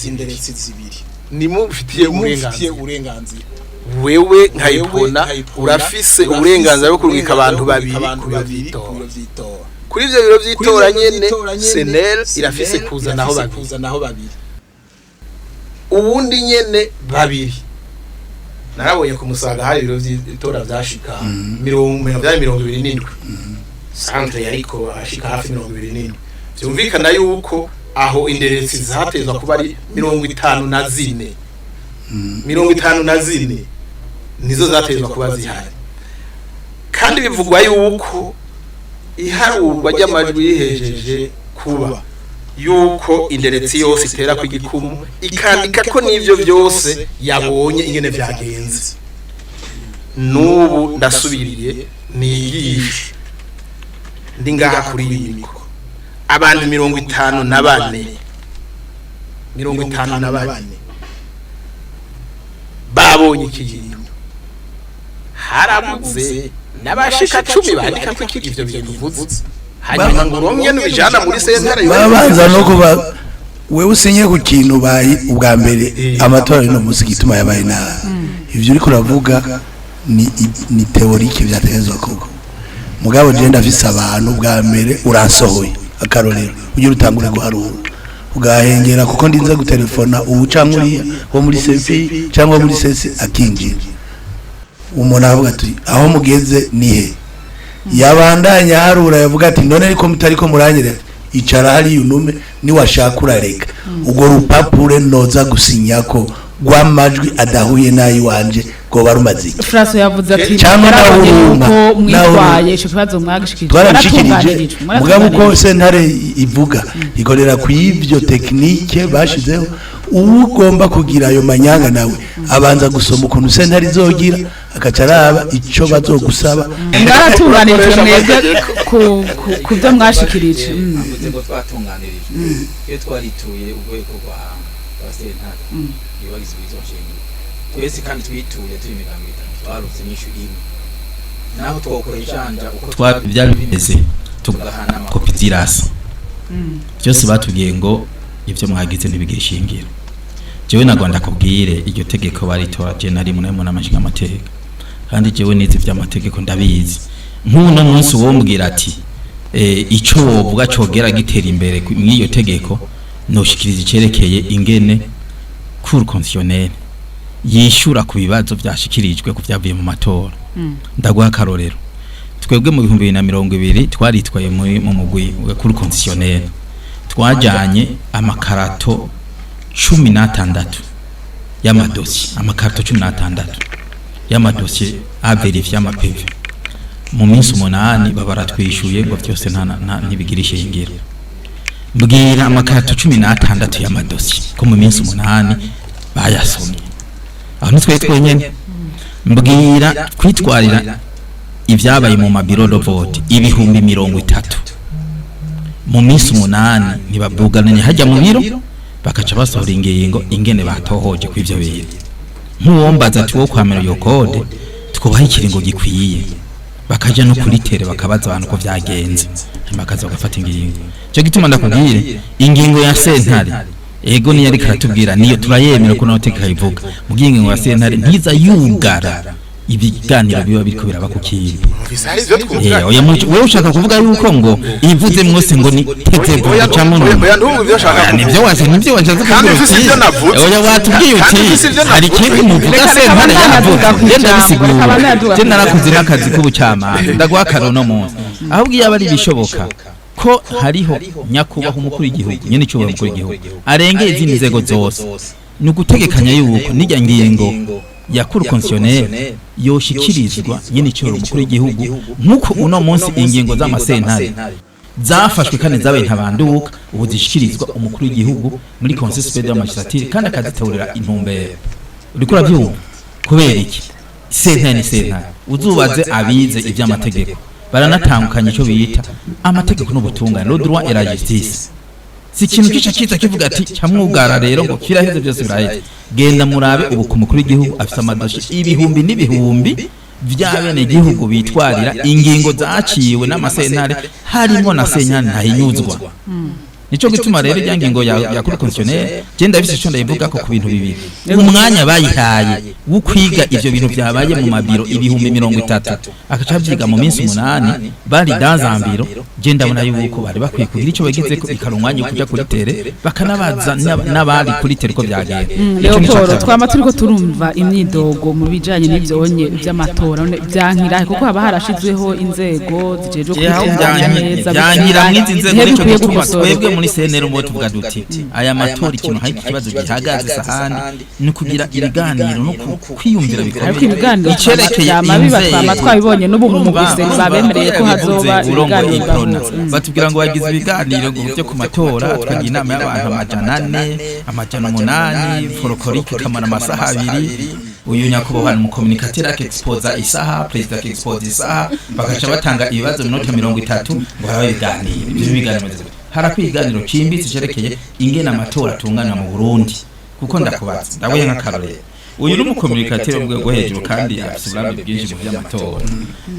zibiri. Nimufitiye uburenganzira. Wewe nka Ipona urafise uburenganzira bwo kurungika abantu babiri ku biro vy'itora. Kuri ivyo biro vy'itora nyene, CNL irafise kuzanaho babiri, uwundi nyene babiri. Narabonye ku Musaga hari ibiro vy'itora vyashika mirongo, vyari 27, centre yariko ashika hafi 27. Vyumvikana yuko aho inderetsi zatezwa kuba ari 54. 54 nizo zatezwa kuba zihari. Kandi bivugwa yuko iharurwa ry'amajwi yihejeje kuba, yuko inderetsi yose itera ku igikumu, ikandika ko n'ivyo byose yabonye ingene vyagenze. N'ubu ndasubiriye niyigishe, ndi ngaha kuri iyi mikoro, abantu 54, 54 babonye iki kintu, harabuze n'abashika 10 bandika ko ivyo bintu uvuze, hanyuma ngo uromye n'ubijana muri sentare. Babanza no kuba Wewe usinye ku kintu bayi ubwa mbere amatora y'uno munsi gituma yabaye nabi, ivyo uriko uravuga ni théorique, vyategezwa koko. Mugabo je ndafise abantu bwa mbere uransohoye akarorero, ugira utangure guharura ugahengera, kuko ndinze gutelefona ubu canke uriya wo muri CEPI cyangwa muri CECI akinjira. Umuntu aravuga ati: "Aho mugeze ni he?" Yabandanya harura, yavuga ati: "None ariko mutariko muranyerera, icara hariya unume, niwashaka urareka urwo rupapuro noza gusinyako rw'amajwi adahuye n'ayiwanje rwoba rumaze iki?" François yavuze ati Cyangwa yarabonye nawe yuko nawe mwitwaye ico kibazo mwagishikirije. Twarabishikirije. Mwaratunganirijwe, Mugabo uko mwaratunganirijwe. sentare ivuga ikorera ku ivyo technique bashizeho, ugomba kugira ayo manyanga nawe abanza gusoma ukuntu sentare izogira, agaca araba ico bazogusaba. Mwaratunganirijwe mwebwe ku byo mwashikirije. Avuze ngo twatunganirijwe. Iyo twarituye urwego rwa sentare yubahiriza izo nshingano twese, kandi twituye turi imigambi itatu, twarutse inyishu imwe naho twokora ijanja uko Byari bimeze tugahana kopi zirasa byose. Batubwiye ngo ibyo mwagize ntibigira ishingiro. Jewe nagomba ndakubwire, iryo tegeko baritora je nari mu nama nshingamateka, kandi jewe nize ivy'amategeko, ndabizi. Nk'uno munsi wombwira ati ico wovuga cogera gitera imbere mw'iyo tegeko, noshikiriza icerekeye ingene cour constitutionnelle yishura ku bibazo vyashikirijwe ku vyavuye mu matora. Ndaguha akarorero: twebwe mu 2020 twaritwaye mu mugwi wa cour constitutionnelle, twajanye amakarato 16 y'amadosiye, amakarato 16 y'amadosiye à vérifier, ama PV. Mu minsi 8 baba baratwishuye ngo vyose ntibigira ishingiro. Mbwira, amakarato 16 y'amadosiye ko mu minsi 8 bayasomye, aho nitwe twenyene. Mbwira, kwitwarira ibyabaye mu ma bureaux de vote 30,000, mu minsi 8 ntibabugananye hajya mu biro bakaca basohora ingingo ingene batohoje kw'ivyo bintu. Nk'uwombaza ati wo kwamera iyo code, twubaha ikiringo gikwiye, bakaja no kuri terrain bakabaza abantu ko vyagenze, hanyuma bakaza bagafata ingingo. Cyo gituma ndakubwire, ingingo ya sentare, ego niyo ariko aratubwira, niyo turayemera ko nawe tegeko ivuga mu ingingo ya sentare ntiza yugara ibiganiro biba biriko biraba ku kintu. Mvise hari ivyo twumva. Oya, wewe ushaka kuvuga yuko ngo ivuze mwose ngo ni teze Oya, guca muno. Oya, oya, ndumva ivyo nshaka Oya, nivyo waje, nivyo washatse Kandi kuvuga mfise uti. ivyo navuze. Oya, watubwiye Kandi uti mfise ivyo hari navuze. ikindi muvuga Reka- reka sentare abandanye yavuze. aduga ku Je ijambo, reka ndabisigura. abandanye aduga Je ku narakoze ijambo. n'akazi k'ubucamanza, ndaguha akaroro no munsi. Ahubwo iyo aba ari ibishoboka ko hariho nyakubahwa umukuru w'igihugu, nyene icyubahiro umukuru w'igihugu arengeye izindi nzego zose, ni ugutegekanya yuko n'ijya ngingo ya cour constitutionnelle yoshikirizwa nyene icyubahiro umukuru w'igihugu, nk'uko uno munsi ingingo z'amasentare zafashwe kandi zabaye ntabanduka, ubu zishikirizwa umukuru w'igihugu muri conseil supérieur de la magistrature, kandi akazitorera intumbero. Uriko uravyumva? Kubera iki? Sentare ni sentare. Uzubaze abize ivy'amategeko, baranatandukanya icyo bita amategeko n'ubutungane, le droit et la justice. Si ikintu kica kiza kivuga ati camwugara rero ngo kiraheze, byose biraheze. Genda murabe ubu ku mukuru w'igihugu afise amadosiye ibihumbi n'ibihumbi vy'abenegihugu bitwarira ingingo zaciwe n'amasentare, harimo na sentare ntahinyuzwa. Nico gituma rero ijya ngingo ya cour constitutionnelle, je ndabise ico ndayivuga ko ku bintu bibiri: umwanya bayihaye wo kwiga ivyo bintu vyabaye mu mabiro 30,000, akaca avyiga mu minsi 8 bari dans un bureau, je ndabona yuko bari bakwiye kugira ico bageze ko ikara umwanya wo kuja kuri terrain, bakanabaza n'abari kuri terrain ko vyagenda. Ico nico Leopold, ca twama turiko turumva imyidogo mu bijanye n'ivyo vy'amatora. None vyankirahe? Kuko haba harashizweho inzego zijejwe kubitunganya neza. Byankira mw'izi nzego. Niho Nico bikwiye gituma gukosorwa. twebwe muri CNL ngo tuvuga duti aya matora, ikintu hari ikibazo gihagaze sahani ni ukugira ibiganiro no kwiyumvira Ariko bikomeye ibiganiro icerekeye vyama biba, inzego. twama twabibonye n'ubu mu Urumva, mugwi urumva, babemereye ko hazoba urongoye ibiganiro Iprona bigahuza. Batubwira ngo bagize ibiganiro ngo byo ku matora, tukagira inama y'abantu 400, 800, folklorique ikamara amasaha 2, uyu nyakubahwa ni umu communicateur akexposa isaha, perezida akexposa isaha, bagaca batanga ibibazo minota 30 ngo habe ibiganiro. Ibyo biganiro bimeze gute? Harakwiye ibiganiro cimbitse cerekeye ingene amatora atunganywa mu Burundi, kuko ndakubaza, ndaguhe nk'akarorero. Uyu ni umu communicateur wo mu rwego rwo hejuru kandi afite uburambe bwinshi mu by'amatora.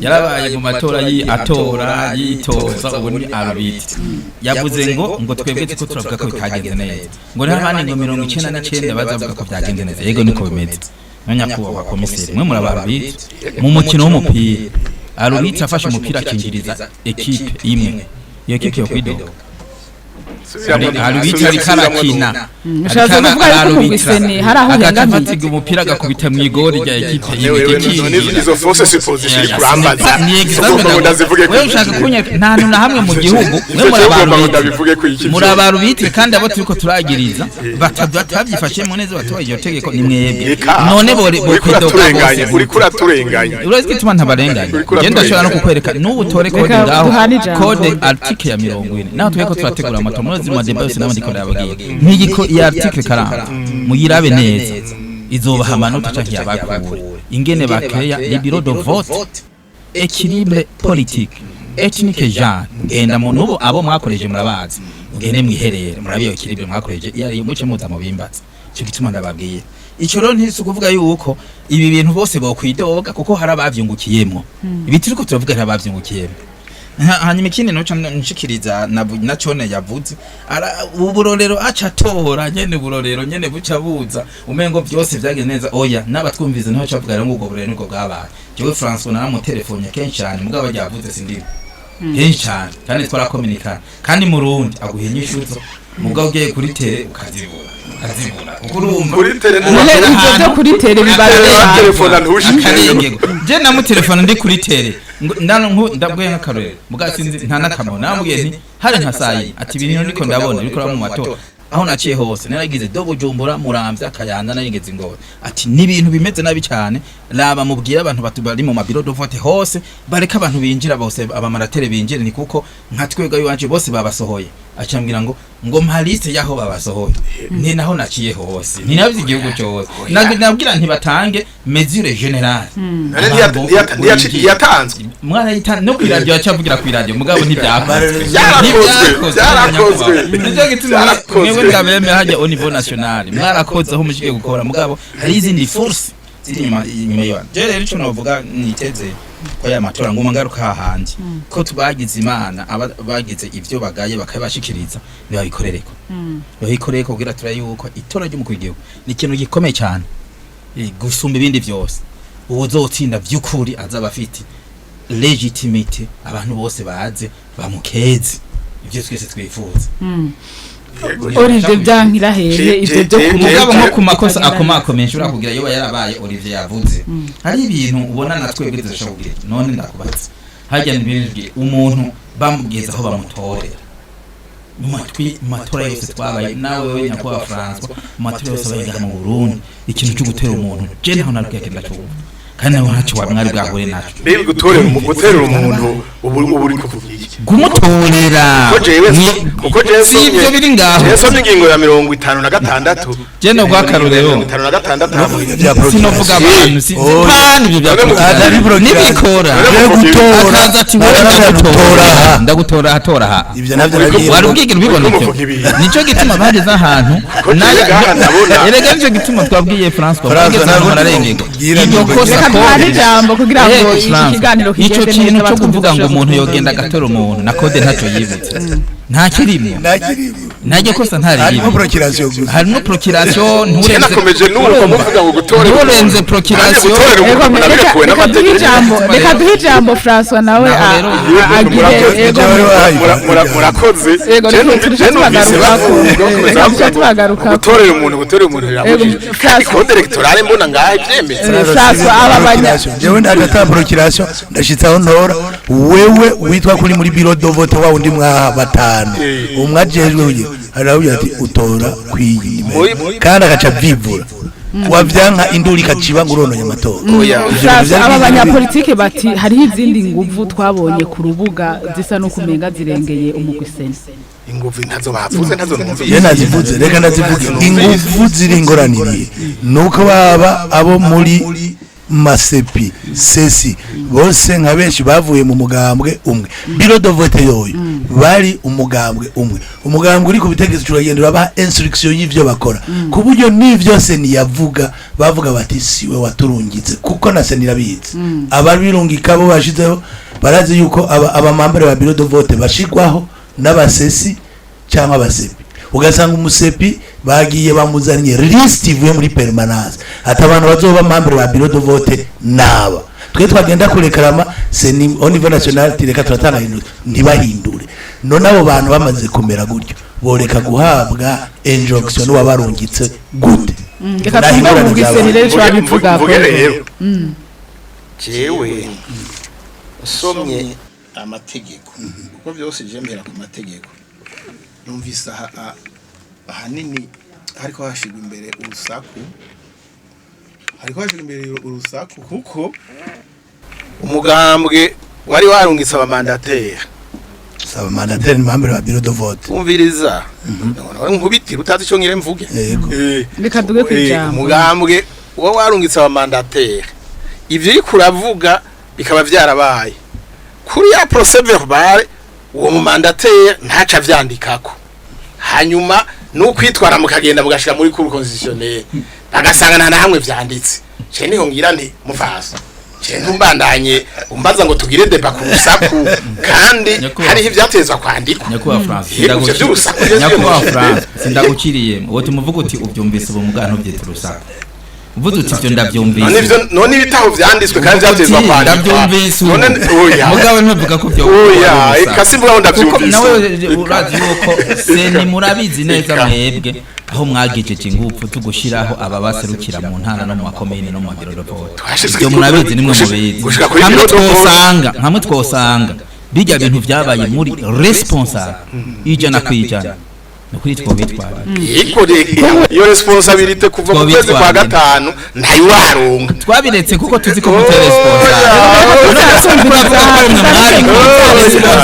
Yarabaye mu matora atora yitoza, ubu ni arbitre. Yavuze ngo twebwe tuko turavuga ko bitagenze neza, ngo n'abandi ngo 99 bazavuga ko byagenze neza. Yego, niko bimeze. Nyakubahwa komiseri, mwe muri arbitre mu mukino w'umupira, arbitre afashe umupira akinjiriza ekipe imwe, iyo ekipe yo kwidoga? Arbitre ariko arakina. Ushatse kuvuga yuko umugwi CENI hari aho agaca uhengamiye? afatiga umupira agakubita mu igori rya ekipe imwe. None izo fausse supposition iri kurambaza Ni example. Ugomba ngo ndazivuge. Wewe ushaka kunyereka nta hantu na hamwe mu gihugu mwe Ivyo muri ugomba ngo abantu ndabivuge ku iki? Muri abarbitre, kandi abo turiko turagiriza batabyifashemo neza, batubaye iryo tegeko ni mwebwe. Eka, None bore uriko bokwidoga uraturenganya, bose? uriko uraturenganya. Urazi gituma ntabarenganya? Uriko Genda, ndashobora no uraturenganya. kukwereka n'ubu tore code Reka ngaho. duhane ijambo. Code article ya 40, naho tweko turategura amatora muri ma débat yose n'abandi ko ndababwira nk'igi ko iya article 40 muyirabe neza, izobaha amanota canke yabakure ingene bakeya les bureaux de vote, équilibre politique, ethnique, genre. Genda mu nubu abo mwakoreje murabazi, mugende mwiherere murabe iyo équilibre mwakoreje iyo ari muce muza mubimbaza. Ico gituma ndababwira ico rero, ntisi kuvuga yuko ibi bintu bose bokwidoga, kuko hari abavyungukiyemwo. Ibi turiko turavuga, hari abavyungukiyemwo. Hanyuma ikindi noca nshikiriza nacone yavuze uburorero aca atora nyene, uburorero nyene buca buza umengo vyose vyagenze neza. Oya, n'abatwumviza niho aca avuga rero ngo ubwo burorero nibwo bwabaye. Jewe François naramutelefone kenshi cyane, mugabo yavuze sindimo kenshi cyane, kandi twarakominikana, kandi mu Rundi aguha inyishuzo, mugabo ugiye kuri terrain ukazibura, ukazibura, kuko urumva Kuri terrain None ivyo vyo kuri terrain bibareba? Telefona ntushike. Akarengego, je namutelefona ndi kuri terrain ndabwiye nk'akarorero, muga sinzi nta n'akamaro. Namubwiye nti hari nka sayi ati ibintu niko ndabona biriko mu matora aho naciye hose, naragize do Bujumbura, Muramvya, Kayanza, narigeze Ngozi, ati ni ibintu bimeze nabi cyane, raba mubwire abantu bari mu ma bureau de vote hose bareka abantu binjira bose, abamaratere binjire, ni kuko nka twebwe iwacu bose babasohoye. Acambwira ngo mpa liste yaho babasohoye, ni naho naciye hose, ni navyo igihugu cyose. Nabwira ntibatange mesure générale. None ntiyatanzwe? Mwarayita no kwiradiyo, acavugira kwiradiyo, mugabo ntibyakozwe. Byarakozwe, byarakozwe. Nicyo gituma Byarakozwe. mwebwe ndabemera hajya au niveau national, mwarakoze aho mushikiye gukora, mugabo hari izindi force ziri inyuma yayo. Je rero ico novuga, niteze ko ya matora nguma ngaruka hahandi ko tubagize imana, aba bagize ivyo bagaye bakabashikiriza, nibabikorereko, babikorereko kugira turabe yuko itora ry'umukuru w'igihugu ni ikintu gikomeye cyane gusumba ibindi vyose. Uwuzotsinda vy'ukuri azaba afite légitimité, abantu bose baze bamukeze, ivyo twese twifuza. Olivier, byankira hehe ivyo byo ku Mugabo nko ku makosa akomakomeye nshobora kugira, iyo yarabaye Olivier yavuze, hari ibintu ubona na twebwe tudashobora kugira. None ndakubaza, harya ntibinjwe umuntu bamubwiza aho bamutorera mu matwi mu matora yose twabaye, nawe we nyakubahwa François, mu matora yose abaye ngaha mu Burundi, ikintu cyo gutera umuntu je ntaho narwo ndacyumva, kandi nawe ntacyo mwari bwahure naco. Mbega gutorera umuntu ubu uri kuvuga iki? Kumutorera. Kuko jewe Si ibyo biri ngaho. Jewe nsomye ingingo ya 56. Je no rwakarorero. 56. Sinovuga abantu si Oya. pani ibyo bya Atari procureur. nibikora. Je gutora. Akaza ati wowe ndagutora, ndagutora, atora aha. Ibyo navyo nabiye. Wari ubwigire ubibona Uriko ibyo? muvuga ibintu. Nico gituma bageze ahantu Ko jewe ngaha ndabona. Erega nico gituma twabwiye François, François, bageze ahantu ntabwo bararengegwa bwira iryo nibwo. kosa. Reka duhane ijambo kugira ngo Eh, iki François, kiganiro ico kigende kintu neza, cyo kuvuga ngo abatwumva umuntu bashobore yogenda kubyumva. agatora umuntu na code ntacyo yibutse, nta kirimwo. Ntakirimo. Ntaryo kosa Harimo ntaririmo. procuration gusa. Harimo procuration. Je Nturenze nakomeje n'ubu muvuga ngo gutorera nturenze umuntu. procuration. Nanjye gutorera Ego, umuntu reka nabirekuwe reka duhe n'amategeko. ijambo, reka duhe ijambo François nawe Naho rero, agire. murakoze. Ego. Jewe wahaye. Murakoze. Ego, Je reka je numvise tubagarukako. bavuga Reka tuce tubagarukako. gutorera umuntu birabujijwe. Ego, Kandi François. code électorale mbona ngaha ivyemeza. François, aba banya Jewe ndagata procuration, ndashitse aho ntora, wewe witwa kuri muri bureau de vote wa undi mwaha batanu, umwe ajejwe kugira aravuga ati utora kwiyi nimero, kandi agaca avivura, wavyanka induru ikaciba ngo urononye amatora. Oya. Ivyo bintu François, vyari aba bizwi. banyapolitike bati hariho izindi nguvu twabonye ku rubuga zisa no kumenga zirengeye umugwi CENI. Inguvu ntazo bavuze, ntazo Je numvise. nazivuze, reka ndazivuge. Inguvu ziri ingoraniriye nuko baba abo muri Masepi CECI bose nka benshi bavuye mu mugambwe umwe. Bureau de vote yoyo bari umugambwe umwe. Umugambwe uri ku butegetsi uragenda urabaha instruction y'ivyo bakora, ku buryo n'ivyo CENI yavuga bavuga bati: "Siwe waturungitse," kuko na CENI irabizi. Ababirungika bo bashizeho barazi yuko abamambere ba bureau de vote bashigwaho n'abasesi cyangwa abasepi. Ugasanga umusepi bagiye bamuzanye liste ivuye muri permanence, ati abantu bazoba membre ba bureau de vote naba twe twagenda kurekarama CENI au niveau national, tireka turatanga hindure, ntibahindure. None abo bantu bamaze kumera gutyo boreka guhabwa injonction wabarungitse gute? Reka Naho twumve ingorane mu bwiseni zabaye. rero ico babivuga. Mvuge rero, jewe nsomye Amategeko, kuko byose je mpera ku mategeko, numvise aha ahanini hariko hashigwa imbere urusaku, hariko hashigwa imbere urusaku, kuko umugambwe wari warungitse abamandataires. Saba mandataire ni membre ba bureau de vote. Umviriza, nkubitira utazi ico ngire mvuge. Yego. Reka duge ku ijambo. Umugambwe uba warungitse abamandataires, ivyo uriko uravuga bikaba vyarabaye kuri ya procès verbal, uwo mumandataire ntaca avyandikako, hanyuma nukwitwara mukagenda mugashira muri cour constitutionnelle, bagasanga nta na hamwe vyanditse. Ce niho ngira nti mufasa ce ntumbandanye umbaza ngo tugire débat ku rusaku kandi hariho ivyatezwa kwandikwa. Nyakubahwa Francis, Yego, ivyo vy'urusaku vyose. Nyakubahwa Francis, sindagukiriye. Uwo tumuvuga uti ubyumvise ubu mugana ntubyita urusaku, uvuze uti ivyo ndavyumvise. None ivyo, none ibitaho vyanditswe kandi vyatezwa Uti, kwandikwa. Ndavyumvise ubu. None oya. Mugabo ntuvuga ko vyo Oya, eka simvuga ngo kuko ndavyumvise. nawe urazi yuko CENI murabizi neza Eka. mwebwe aho mwagejeje ingufu tugushiraho aba baserukira mu ntara no mu makomine no mu ma bureau de vote. Ibyo murabizi, nimwe mubizi. Gushika kuri Hamwe bureau de vote. twosanga, hamwe twosanga bijya bintu byabaye muri responsable 100%, ni ukuri twobitwara. Yego, iyo responsabilité kuva mu kwezi kwa Twobitwarira. gatanu ntayo uraronka. Twabiretse kuko tuzi ko mutari responsable.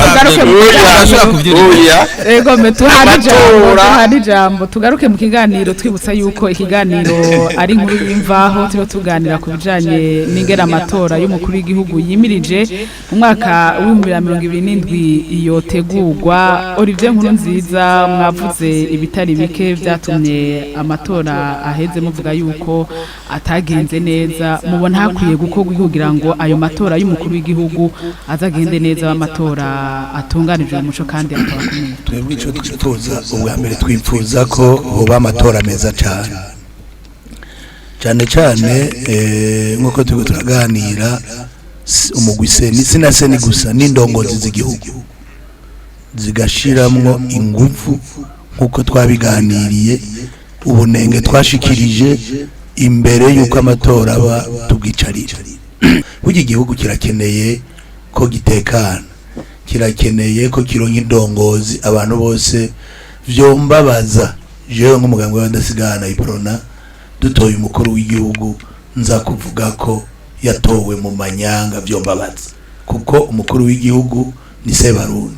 Urashobora kuvyurira. Oya. Ego me tuhana ijambo. Amatora. Tuhana ijambo, tugaruke mu kiganiro. Twibutsa yuko ikiganiro ari inkuru y'imvaho, turiho tuganira ku bijanye n'ingene amatora y'umukuru w'igihugu yimirije mu mwaka w'2027 yotegurwa. Olivier Nkurunziza, mwavuze ibitari bike byatumye amatora aheze, muvuga yuko atagenze neza. Mubona hakwiye gukorwa kugira ngo ayo matora y'umukuru w'igihugu azagende neza, amatora atunganijwe mu muco kandi akaba akomeye? Twebwe icyo twifuza ubwa mbere, twifuza ko hoba amatora meza cyane cyane cyane, nk'uko turiko turaganira, umugwi CENI, sina CENI gusa, n'indongozi z'igihugu zigashiramwo ingufu nk'uko twabiganiriye. Ubunenge twashikirije imbere y'uko amatora aba tubwicarira. Burya igihugu kirakeneye ko gitekana, kirakeneye ko kironka indongozi abantu bose. Vyombabaza jewe nk'umuganga w'abadasigana Uprona dutoye umukuru w'igihugu nza kuvuga ko yatowe mu manyanga, vyombabaza, kuko umukuru w'igihugu ni Sebarundi.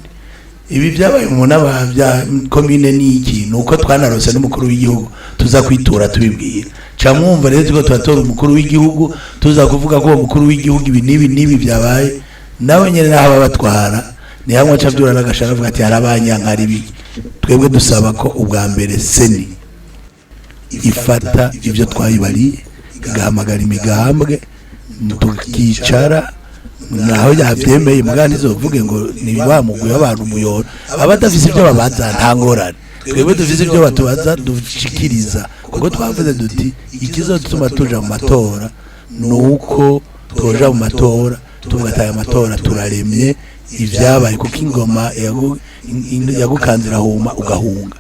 Ibi byabaye mu nama bya komine ni iki? Ni uko twanarose n'umukuru w'igihugu tuza kwitura tubibwira. Camwumva rero turiko turatora umukuru w'igihugu, tuza kuvuga ko uwo mukuru w'igihugu ibi n'ibi n'ibi byabaye, nawe nyene naho ababatwara ni hamwe aca avyura n'agashara avuga ati hari abanyankari biki. Twebwe dusaba ko ubwa mbere CENI ifata ibyo twayibariye, igahamagara imigambwe tukicara, naho yabyemeye mugandi izovuge ngo ni wa mugwi w'abantu umuyora abadafise ibyo babaza, nta ngorane. Twebwe dufise ibyo batubaza dushikiriza, kuko twavuze duti ikizotuma tuja mu matora ni uko toja mu matora tuvuga ati aya matora turaremye ibyabaye, kuko ingoma yagukanze irahuma ugahunga.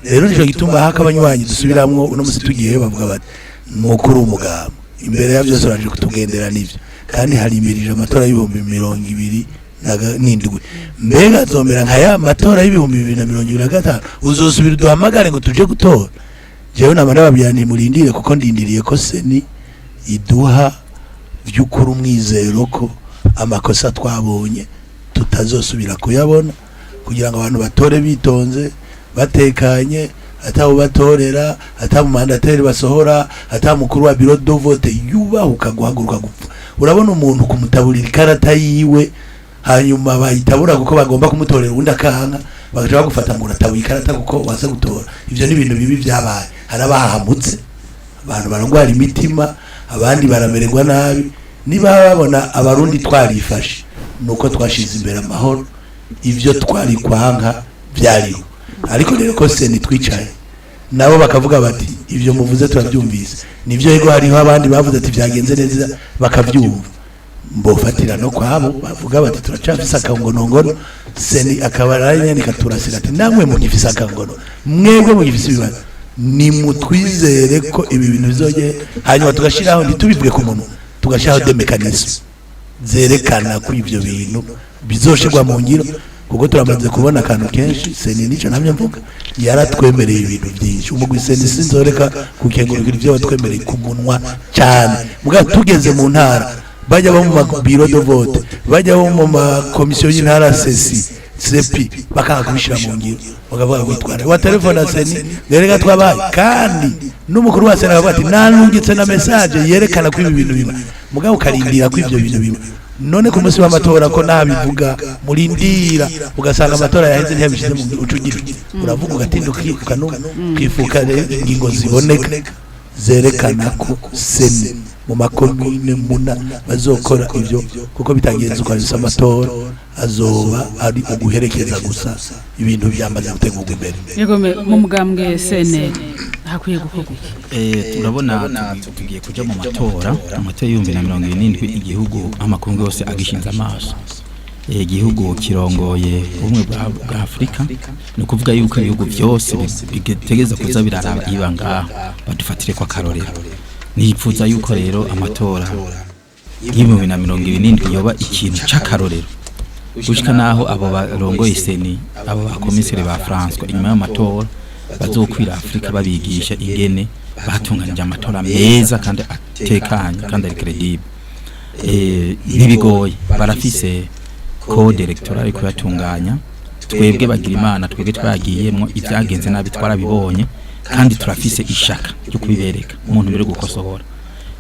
Rero nico gituma haka abanywanyi dusubiramwo uno musi tugiyeyo bavuga bati mukuru umugabo imbere ya byose uraje kutugendera nivyo, kandi harimirije amatora y'2027. Mbega azomera nka ya matora y'2025, uzosubira uduhamagare ngo tuje gutora? Jewe nama ndababwira nti murindire, kuko ndindiriye ko CENI iduha vy'ukuri umwizero ko amakosa twabonye tutazosubira kuyabona, kugira ngo abantu batore bitonze batekanye. atabo batorera, ata mandataire basohora, ata mukuru wa bureau de vote yubahuka guhaguruka gupfa. Urabona umuntu kumutaburira ikarata yiwe, hanyuma bayitabura kuko bagomba kumutorera uwundi, akanka, bagaca bagufata ngo uratabuye ikarata kuko waze gutora. Ivyo ni ibintu bibi vyabaye. Hari abahahamutse, abantu barangwara imitima, abandi baramererwa nabi. Niba babona Abarundi twarifashe, nuko twashize imbere amahoro. Ivyo twari kwanka vyariho, ariko rero ko CENI twicaye nabo bakavuga bati: "Ivyo muvuze turabyumvise, nivyo." Yego, hariho abandi bavuze ati vyagenze neza, bakavyumva, mbofatira no kwabo bavuga bati turacafise akangonongono. CENI akaba aranyandika turasira ati: "Namwe mugifise akangono, mwebwe mugifise ibibazo, nimutwizere ko ibi bintu bizoge." Hanyuma tugashiraho, ntitubivuge ku munwa, tugashiraho des mécanismes zerekana ko ivyo bintu bizoshirwa mu ngiro, kuko turamaze kubona akantu kenshi. CENI, nico namye mvuga, yaratwemereye ibintu byinshi. Umugwi CENI, sinzoreka gukengurukira ivyo watwemereye ku munwa cyane. Muga tugeze mu ntara, bajya bo mu mabiro de vote, bajya bo mu makomisiyo y'intara, CECI, CEPI, bakanga kubishyira mu ngiro, bakavuga witwara wa telefone CENI reka twabaye. Kandi n'umukuru wa CENI akavuga ati nanungitse na message yerekana ko ibi bintu biba. Mugabo ukarindira ko ivyo bintu biba, none ku munsi w'amatora ko nabivuga murindira, ugasanga amatora yaheze ntiyabishyize mu ngiro, uca ugira uti, uravuga ugatinda, ukifuka ukifuka. Rero ingingo ziboneka zerekana ko CENI mu makomine muna bazokora ivyo, kuko bitagenze uko bisa, amatora azoba ari uguherekeza gusa, ibintu byamaze gutegurwa imbere. Yego, mu mugambwe CNL hakwiye gukorwa iki? Turabona tugiye kuja mu matora, amatora y'2027, igihugu amakungu yose agishinze amaso. Igihugu kirongoye ubumwe bwa Afurika, ni ukuvuga yuko ibihugu byose bitegeza kuza biraraba iba ngaho badufatire kwa karorero. Nipfuza yuko rero amatora y'2027 yoba ikintu c'akarorero, gushika naho abo barongoye CENI, abo bakomiseri ba François, inyuma y'amatora bazokwira Afrika babigisha ingene batunganije amatora meza kandi atekanye kandi ari crédible. Ntibigoye, barafise code électoral kuyatunganya. Twebwe bagira Imana, twebwe twagiyemwo, ibyagenze nabi twarabibonye, kandi turafise ishaka ryo kubibereka umuntu mbere gukosora.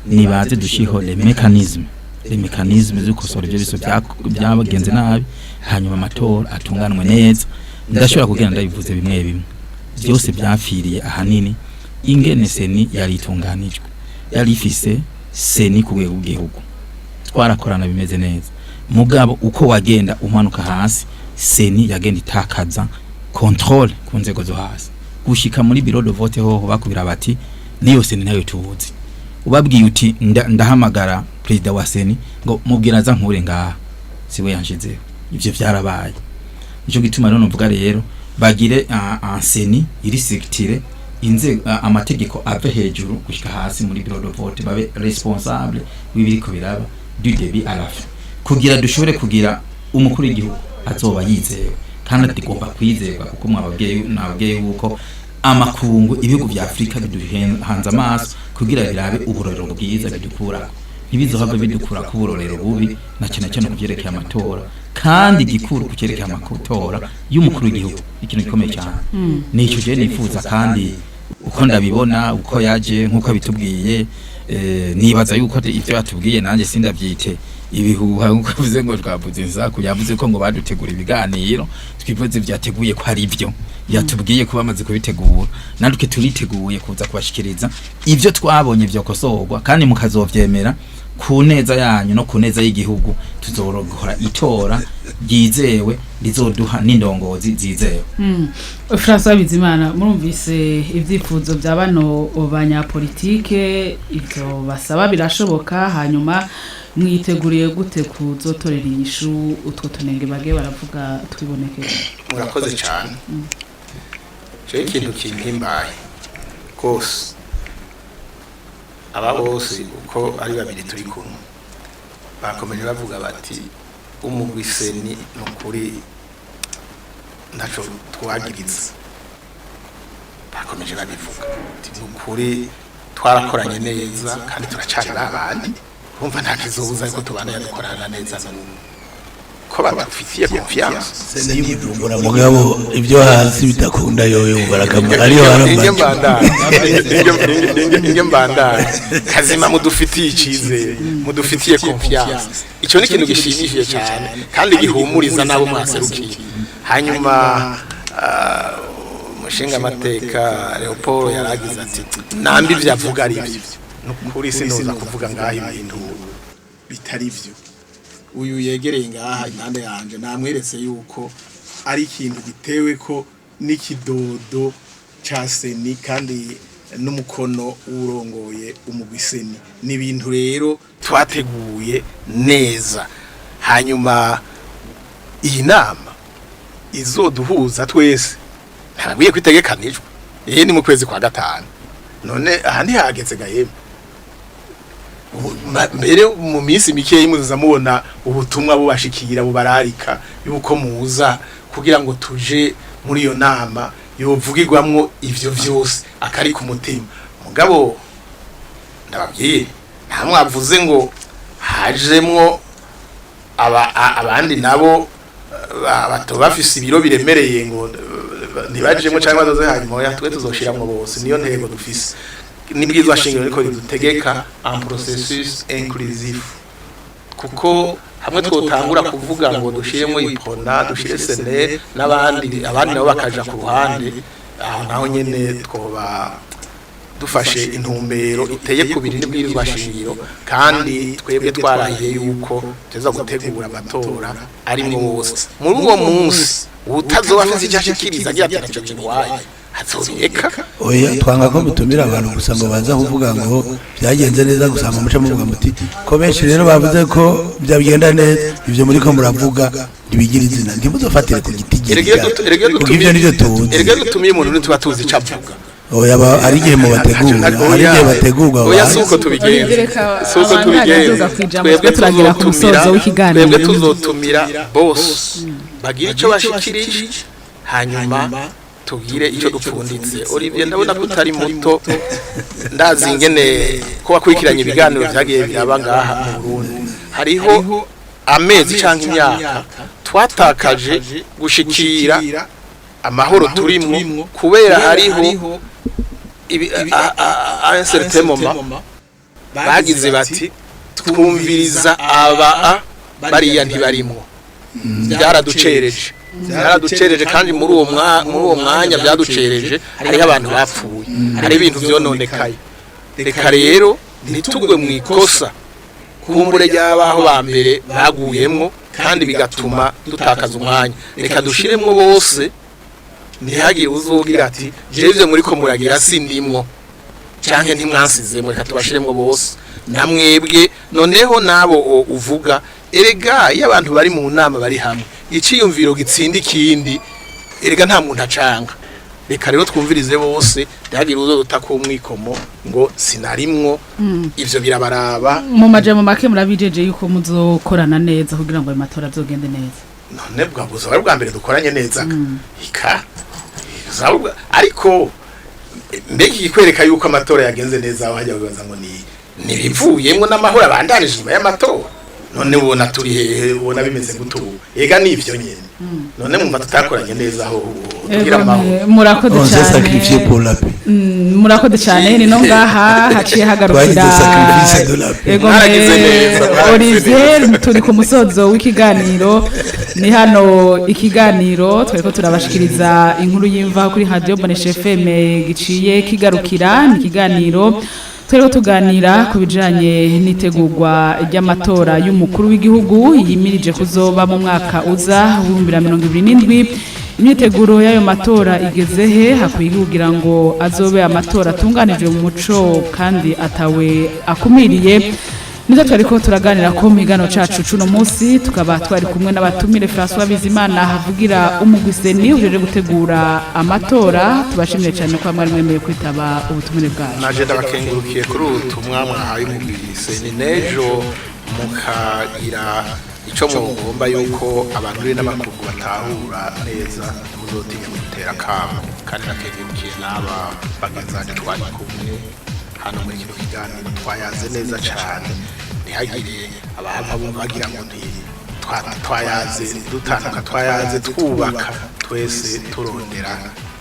Nibaze dushiho les mécanismes zo gukosora ibyo biso byagenze nabi, hanyuma amatora atunganwe neza. Ndashobora kugenda ndabivuze bimwe bimwe, byose byapfiriye ahanini ingene CENI yari itunganijwe. Yari ifise CENI ku rwego rw'igihugu, twarakorana bimeze neza, mugabo uko wagenda umanuka hasi, CENI yagenda itakaza contrôle ku nzego zo hasi, gushika muri bureau de vote hoho bakubira bati niyo CENI nayo tuzi. Ubabwiye uti ndahamagara président wa CENI ngo mubwira aza nkure ngaha, siwe yanshizeho. Ivyo vyarabaye. Nico gituma rero novuga rero bagire un CENI iri structurée, inzego, amategeko ave hejuru gushika hasi muri bureau de vote, babe responsable w'ibiriko biraba du début à la fin, kugira dushobore kugira umukuru w'igihugu azoba yizewe kandi atigomba kwizerwa, kuko mwababwiye, nababwiye yuko amakungu, ibihugu vya Afrika biduhanze amaso kugira birabe uburorero bwiza bidukurako, ntibizohave bidukura ku burorero bubi, na cyane cyane ku vyerekeye amatora, kandi igikuru ku cyerekeye amatora y'umukuru w'igihugu, ikintu gikomeye cyane. Nico je nifuza, kandi uko ndabibona, uko yaje nkuko bitubwiye, nibaza yuko ivyo yatubwiye nanjye sindavyite ibihuha, nkuko bivuze ngo twavuze insaku. Yavuze ko ngo badutegura ibiganiro, twivuze vyateguye ko ari byo yatubwiye ko bamaze kubitegura. Natwe turiteguye kuza kubashikiriza ivyo twabonye vyokosorwa, kandi mukazovyemera ku neza yanyu no ku neza y'igihugu. Tuzorokora itora ryizewe rizoduha n'indongozi zizewe. François Bizimana, murumvise ibyifuzo bya bano banyapolitike, ibyo basaba birashoboka? Hanyuma mwiteguriye gute kuzotorera inyishu utwo tunenge bagiye baravuga twibonekeye? Murakoze cyane. Jewe ikintu kimpimbaye rwose, aba bose uko ari babiri turi kumwe bakomeje bavuga bati umugwi CENI ni ukuri ntaco twagiriza. Bakomeje babivuga ati ni ukuri twarakoranye neza kandi turacari babandi, bumva nta kizobuza ariko tubandanya dukorana neza n'ubu. Ko Ko badufitiye confiance. CENI y'Ibujumbura, mugabo ibyo hasi bidakunda, yoyo barakamara ariyo. Inge haramaje. Mbandanye, inge mbandanye. Kazima, mudufitiye icyizere, mudufitiye confiance. Icyo ni ikintu gishimishije cyane kandi gihumuriza n'abo mwaserukiye. Hanyuma umushinga amateka Leopold yaragize ati nambi ibyo avuga ari byo. Nukuri sinoza kuvuga ngaho ibintu bitari byo. Uyu yegereye ngaha impande yanje namweretse yuko ari ikintu gitewe ko n'ikidodo ca CENI kandi n'umukono urongoye umugwi CENI. Ni ibintu rero twateguye neza. Hanyuma iyi nama izoduhuza twese ntabwiye kwitegekanijwe, iyi ni mu kwezi kwa gatanu. None aha ntihageze gahema? Mbere mu minsi mikeyi muzaza mubona ubutumwa bubashikira bubararika yuko muza kugira ngo tuje muri iyo nama yovugirwamwo ivyo vyose akari ku mutima. Mugabo ndababwiye, nta mwavuze ngo hajemwo abandi nabo bato bafise ibiro biremereye ngo ntibajemwo cyangwa bazoze hanyuma. Oya, twe tuzoshiramwo bose, niyo ntego dufise. Nibwirizwa shingiro niko ridutegeka, un processus inclusif, kuko hamwe twotangura kuvuga ngo dushiremo UPRONA, dushire CNL n'abandi, abandi nabo bakaja ku ruhande, aho naho nyene twoba dufashe intumbero iteye kubiri n'ibwirizwa shingiro. Kandi twebwe twarahiye yuko tuza gutegura amatora arimwo bose. Muri uwo munsi utazoba afise icyo ashikiriza agira ati naco kintwaye, azobireka. Oya, twanga ko mutumira abantu gusa ngo baza kuvuga ngo byagenze neza gusa, ngo muce muvuga muti ko benshi rero bavuze ko byagenda neza. Ibyo muri ko muravuga ntibigira izina, ntimuzofatire ku giti. Erega iyo Kuko ibyo nibyo tuzi. Erega iyo dutumiye umuntu ntituba tuzi ico avuga. Oya, hari igihe mubategura, hari igihe bategurwa. Oya, abantu. si uko tubigenza. Reka Si uko abandanye tubigenza. aduga kwijambo, Twebwe twe turagera ku musozo w'ikiganiro. Twebwe tuzotumira bose bagira icyo bashikirije, hanyuma tugire icyo dupfunditse. Olivier, ndabona ko utari muto, ndazi ingene ko wakurikiranye ibiganiro byagiye biraba ngaha mu Burundi. Hariho amezi canke imyaka twatakaje gushikira amahoro turimwo kubera hariho ibi à un certain moment bagize bati twumviriza aba bariya ntibarimwo. Byaraducereje, kandi muri uwo mwanya byaducereje hariho abantu bapfuye, hari ibintu vyononekaye. Reka rero ntitugwe mu ikosa kumbure ry'abaho ba mbere baguyemwo kandi bigatuma dutakaza umwanya. Reka dushiremwo bose, ntihagire uzogira ati jewe ivyo muriko muragira sindimwo canke ntimwansizemwo. Reka tubashiremwo bose namwebwe. Noneho nabo uvuga, erega iyo abantu bari mu nama bari hamwe, iciyumviro gitsinda ikindi. Erega nta muntu acanga. Reka rero twumvirize bose, ntihagire uzodutaka umwikomo ngo sinarimwo. Ivyo birabaraba. Mu majambo make, murabijeje yuko muzokorana neza kugira ngo ayo matora azogende neza? None bwa buzaba bwa mbere dukoranye neza ika buzaba ariko mbega ikikwereka yuko amatora yagenze neza, aho hajya bibaza ngo ni nibivuyemwo n'amahoro abandanije inyuma y'amatora. None ubona turi hehe? Ubona bimeze gute ubu? Ega nivyo nyene. None mwumva tutakoranye neza aho tugira amahoro? Murakoze On s'est sacrifié cyane. pour la paix. Murakoze cyane. Ni no ngaha haciye hagarukira. Twagize sacrifice de la paix. Ego. Mwaragize neza, mwaragize. Olivier, turi ku musozo w'ikiganiro. Ni hano ikiganiro twariko turabashikiriza inkuru y'imvaho kuri Radio Bonesha FM giciye kigarukira. Ni ikiganiro twariko tuganira ku bijanye n'itegurwa ry'amatora y'umukuru w'igihugu yimirije kuzoba mu mwaka uza w'2027. Imyiteguro y'ayo matora igeze he? Hakwiye kugira ngo azobe amatora atunganijwe mu muco kandi atawe akumiriye. Nivyo twariko turaganira ko mu kiganiro cacu cuno munsi. Tukaba twari kumwe n'abatumire: François Bizimana havugira umugwi CENI ujeje gutegura amatora. Tubashimiye cyane ko mwari mwemeye kwitaba ubutumire bwacu. Naje ndabakengurukiye kuri ubu butumwa mwahaye umugwi CENI. N'ejo mukagira ico mugomba yuko abantu bari n'amakungu batahura neza, ntimuzotinye gutera akamo. Kandi nakengurukiye n'aba bagenzanje twari kumwe hano muri kino kiganiro, twayaze neza cane. Ntihagire abahava bumva bagira ngo nti Twayaze dutanduka, twayaze twubaka twese, turondera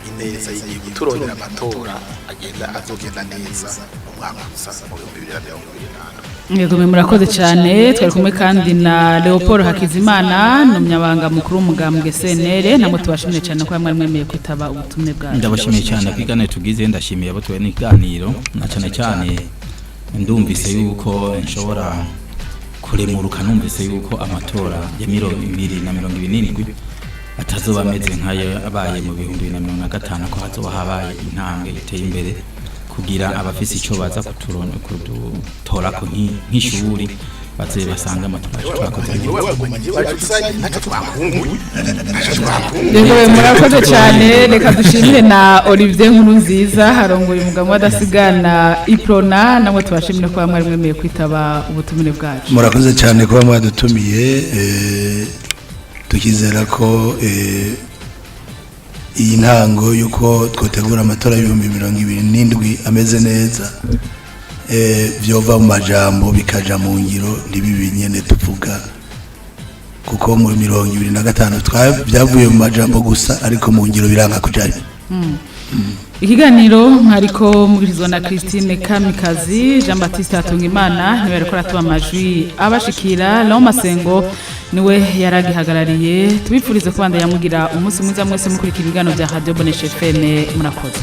ineza y'igihugu, turondera amatora agenda azogenda neza mu mwaka uza mu 2027. Yego, mwe murakoze cyane. Twari kumwe kandi na Leopold Hakizimana, ni umunyabanga mukuru w'umugambwe CNL. Namwe tubashimiye cyane ko mwari mwemeye kwitaba ubutumire bwacu. Ndabashimiye cyane ku iganiro tugize. Ndashimiye abo tuwe n'iganiro, na cyane cyane ndumvise yuko nshobora kuremuruka, numvise yuko amatora ya 2027 atazoba ameze nk'ayo abaye mu 2015, ko hazoba habaye intambwe iteye imbere kugira abafise ico baza kudutorako nk'ishuri baze basanga amatora yacu twakoze neza. Ntacyo twakunguye, ntacyo twakunguye. Yego, mwe murakoze cyane. Reka dushimire na Olivier Nkurunziza, harongoye umugabo w'adasigana Iprona. Namwe tubashimire ko mwari mwemeye kwitaba ubutumire bwacu. Murakoze cyane kuba mwadutumiye. Tukizera ko iyi ntango y'uko twategura amatora y'2027 ameze neza, byova mu majambo bikaja mu ngiro, ntibibe nyene tuvuga, kuko mu 2025 byavuye mu majambo gusa, ariko mu ngiro biranga kujayo. Ikiganiro mwariko mugirizwa na Christine Kamikazi. Jean Baptiste Hatungimana niwe yariko aratuma amajwi abashikira, Leon Masengo niwe yaragihagarariye. Tubifurize kubandanya mugira umunsi mwiza mwese mukurikira ibiganiro bya Radio Bonesha FM. Murakoze.